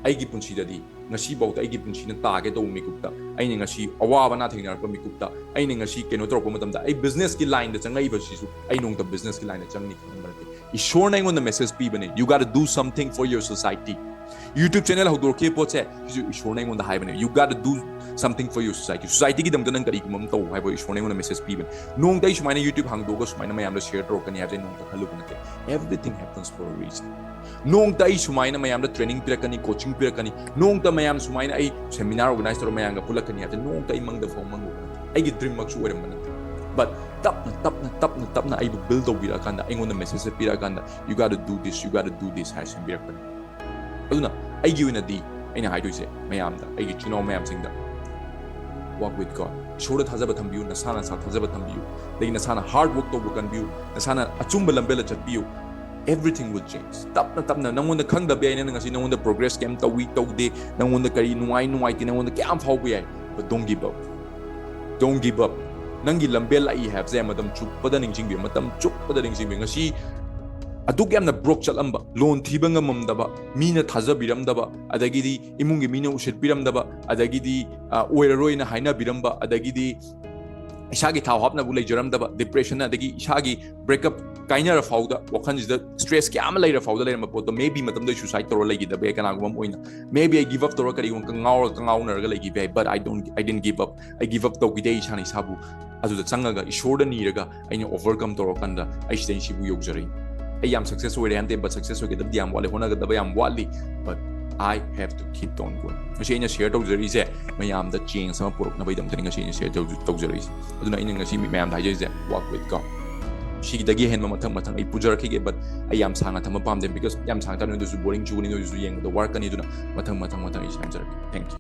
ꯑꯩꯒꯤ ꯄꯨꯟꯁꯤꯗꯗꯤ ꯉꯁꯤꯐꯥꯎꯗ ꯑꯩꯒꯤ ꯄꯨꯟꯁꯤꯅ ꯇꯥꯒꯦ ꯇꯧꯕ ꯃꯤꯀꯨꯞꯇ, ꯑꯩꯅ ꯉꯁꯤ ꯑꯋꯥꯕ ꯑꯅꯥ ꯊꯦꯡꯅꯔꯛꯄ ꯃꯤꯀꯨꯞꯇ, ꯑꯩꯅ ꯉꯁꯤ ꯀꯩꯅꯣ ꯇꯧꯔꯛꯄ ꯃꯇꯝꯗ, ꯑꯩ businessꯀꯤ lineꯗ ꯆꯪꯉꯛꯏꯕꯁꯤꯁꯨ ꯑꯩ ꯅꯣꯡꯃꯇ businessꯀꯤ lineꯗ ꯆꯪꯅꯤ ꯈꯪꯕ ꯅꯠꯇꯦ꯫ ꯏꯁꯣꯔꯅ ꯑꯩꯉꯣꯟꯗ message ꯄꯤꯕꯅꯦ, "You gotta do something for your society." YouTube channel ꯍꯧꯗꯣꯔꯛꯈꯤꯕ ꯄꯣꯠꯁꯦ ꯁꯤꯁꯨ ꯏꯁꯣꯔꯅ ꯑꯩꯉꯣꯟꯗ ꯍꯥꯏꯕꯅꯦ, "You gotta do something for your society." Societyꯒꯤꯗꯃꯛꯇ ꯅꯪ ꯀꯔꯤꯒꯨꯝꯕ ꯑꯃ ꯇꯧ ꯍꯥꯏꯕ ꯏꯁꯣꯔꯅ ꯑꯩꯉꯣꯟꯗ message ꯄꯤꯕꯅꯦ꯫ ꯅꯣꯡꯃꯇ ꯑꯩ ꯁꯨꯃꯥꯏꯅ YouTube ꯍꯥꯡꯗꯣꯛꯑꯒ ꯁꯨꯃꯥꯏꯅ ꯃꯌꯥꯝꯗ share ꯇꯧꯔꯛꯀꯅꯤ ꯍꯥꯏꯕꯁꯦ ꯑꯩ ꯅꯣꯡꯃꯇ ꯈꯜꯂꯨꯕ ꯅꯠꯇꯦ꯫ Everything happens for a reason. ꯅꯣꯡꯃꯇ ꯑꯩ ꯁꯨꯃꯥꯏꯅ ꯃꯌꯥꯝꯗ training ꯄꯤꯔꯛꯀꯅꯤ, coaching ꯄꯤꯔꯛꯀꯅꯤ, ꯅꯣꯡꯃꯇ ꯃꯌꯥꯝ ꯁꯨꯃꯥꯏꯅ ꯑꯩ seminar organize ꯇꯧꯔꯒ ꯃꯌꯥꯝꯒ ꯄꯨꯜꯂꯛꯀꯅꯤ ꯍꯥꯏꯕꯁꯦ ꯅꯣꯡꯃꯇ ꯑꯩ ꯃꯪꯗ ꯐꯥꯎ ꯃꯪꯉꯨꯕ ꯅꯠꯇꯦ꯫ ꯑꯩꯒꯤ dreamꯃꯛꯁꯨ ꯑꯣꯏꯔꯝꯕ ꯅꯠꯇꯦ꯫ But ꯇꯞꯅ, ꯇꯞꯅ, ꯇꯞꯅ, ꯇꯞꯅ ꯑꯩꯕꯨ build ꯇꯧꯕꯤꯔꯛꯑꯀꯥꯟꯗ, ꯑꯩꯉꯣꯟꯗ message ꯄꯤꯔꯛꯑꯀꯥꯟꯗ, "You gotta do this, you gotta do this" ꯍꯥꯏꯔ ꯁꯦꯝꯕꯤꯔꯛꯄꯅꯤ꯫ ꯑꯗꯨꯅ ꯑꯩꯒꯤ ꯑꯣꯏꯅꯗꯤ ꯑꯩꯅ ꯍꯥꯏꯗꯣꯏꯁꯦ ꯃꯌꯥꯝꯗ, ꯑꯩꯒꯤ ꯏꯆꯤꯟ ꯏꯅꯥꯎ ꯃꯌꯥꯝꯁꯤꯡꯗ, walk with God. ꯏꯁꯣꯔꯗ ꯊꯥꯖꯕ ꯊꯝꯕꯤꯌꯨ, ꯅꯁꯥ ꯅꯁꯥ ꯊꯥꯖꯕ ꯊꯝꯕꯤꯌꯨ, ꯑꯗꯒꯤ ꯅꯁꯥꯅ hard work ꯇꯧꯕ ꯀꯟꯕꯤꯌꯨ, ꯅꯁꯥꯅ ꯑꯆꯨꯝꯕ ꯂꯝꯕꯦꯜꯗ ꯆꯠꯄꯤꯌꯨ꯫ Everything will change. ꯇꯞꯅ ꯇꯞꯅ ꯅꯪꯉꯣꯟꯗ ꯈꯪꯗꯕ ꯌꯥꯏ, ꯅꯪꯅ ꯉꯁꯤ ꯅꯪꯉꯣꯟꯗ progress ꯀꯩꯝ ꯇꯧꯏ ꯇꯧꯗꯦ, ꯅꯪꯉꯣꯟꯗ ꯀꯔꯤ ꯅꯨꯡꯉꯥꯏ ꯅꯨꯡꯉꯥꯏꯇꯦ, ꯅꯪꯉꯣꯟꯗ ꯀꯌꯥꯝ ꯐꯥꯎꯕ ꯌꯥꯏ, but don't give up. Don't give up. ꯅꯪꯒꯤ ꯂꯝꯕꯦꯜ ꯂꯥꯛꯏ ꯍꯥꯏꯕꯁꯦ ꯃꯇꯝ ꯆꯨꯞꯄꯗ ꯅꯤꯡꯁꯤꯡꯕꯤꯌꯨ, ꯃꯇꯝ ꯆꯨꯞꯄꯗ ꯅꯤꯡꯁꯤꯡꯕꯤꯌꯨ꯫ ꯉꯁꯤ ꯑꯗꯨꯛ ꯌꯥꯝꯅ broke ꯆꯠꯂꯝꯕ, loan ꯊꯤꯕ ꯉꯝꯃꯝꯗꯕ, ꯃꯤꯅ ꯊꯥꯖꯕꯤꯔꯝꯗꯕ, ꯑꯗꯒꯤꯗꯤ ꯏꯃꯨꯡꯒꯤ ꯃꯤꯅ ꯎꯁꯤꯠꯄꯤꯔꯝꯗꯕ, ꯑꯗꯒꯤꯗꯤ, ꯑ, ꯑꯣꯏꯔꯔꯣꯏꯅ ꯍꯥꯏꯅꯕꯤꯔꯝꯕ, ꯑꯗꯒꯤꯗꯤ ꯏꯁꯥꯒꯤ ꯊꯥꯎ ꯍꯥꯞꯅꯕꯨ ꯂꯩꯖꯔꯝꯗꯕ, depression, ꯑꯗꯒꯤ ꯏꯁꯥꯒꯤ breakup ꯀꯥꯏꯅꯔ ꯐꯥꯎꯗ, ꯋꯥꯈꯜꯁꯤꯗ stress ꯀꯌꯥ ꯑꯃ ꯂꯩꯔ ꯐꯥꯎꯗ ꯂꯩꯔꯝꯕ ꯄꯣꯠꯇꯣ, maybe ꯃꯇꯝꯗ suicide ꯇꯧꯔ ꯂꯩꯈꯤꯗꯕ ꯌꯥꯏ꯫ ꯀꯅꯥꯒꯨꯝꯕ ꯑꯃ ꯑꯣꯏꯅ maybe ꯑꯩ give up ꯇꯧꯔ ꯀꯔꯤꯒꯨꯝꯕ ꯉꯥꯎꯔꯒ ꯀꯉꯥꯎꯅꯔꯒ ꯂꯩꯈꯤꯕ ꯌꯥꯏ, but I don't, I didn't give up. ꯑꯩ give up ꯇꯧꯈꯤꯗꯦ꯫ ꯑꯩ ꯏꯁꯥꯅ ꯏꯁꯥꯕꯨ ꯑꯗꯨꯗ ꯆꯪꯉꯒ, ꯏꯁꯣꯔꯗ ꯅꯤꯔꯒ, ꯑꯩꯅ overcome ꯇꯧꯔꯀꯥꯟꯗ ꯑꯩ ꯁꯤꯗꯩ ꯁꯤꯕꯨ ꯌꯧꯖꯔꯛꯏ꯫ ꯑꯩ ꯌꯥꯝ success ꯑꯣꯏꯔꯦ ꯍꯥꯏ ꯅꯠꯇꯦ, but success ꯑꯣꯏꯒꯗꯕꯗꯤ ꯌꯥꯝ ꯋꯥꯠꯂꯤ, ꯍꯣꯠꯅꯒꯗꯕ ꯌꯥꯝ ꯋꯥꯠꯂꯤ, but I have to keep on going. ꯉꯁꯤ ꯑꯩꯅ share ꯇꯧꯖꯔꯤꯁꯦ ꯃꯌꯥꯝꯗ change ꯑꯃ ꯄꯨꯔꯛꯅꯕꯒꯤꯗꯃꯛꯇꯅꯤ ꯉꯁꯤ ꯑꯩꯅ share ꯇꯧ-, ꯇꯧꯖꯔꯛꯏꯁꯦ꯫ ꯑꯗꯨꯅ ꯑꯩꯅ ꯉꯁꯤ ꯃꯤ ꯃꯌꯥꯝꯗ ꯍꯥꯏꯖꯔꯤꯁꯦ, walk with God꯫ ꯁꯤꯗꯒꯤ ꯍꯦꯟꯕ ꯃꯊꯪ ꯃꯊꯪ ꯑꯩ ꯄꯨꯖꯔꯛꯈꯤꯒꯦ, but ꯑꯩ ꯌꯥꯝ ꯁꯥꯡꯅ ꯊꯝꯕ ꯄꯥꯝꯗꯦ, because ꯌꯥꯝ ꯁꯥꯡꯅ ꯊꯝꯃꯤ ꯑꯗꯨꯁꯨ boring ꯆꯨꯒꯅꯤ, ꯅꯣꯏꯁꯨ ꯌꯦꯡꯕꯗ ꯋꯥꯔꯛꯀꯅꯤ꯫ ꯑꯗꯨꯅ ꯃꯊꯪ ꯃꯊꯪ ꯃꯊꯪ ꯑꯩ ꯁꯦꯝꯖꯔꯛꯀꯦ꯫ Thank you꯫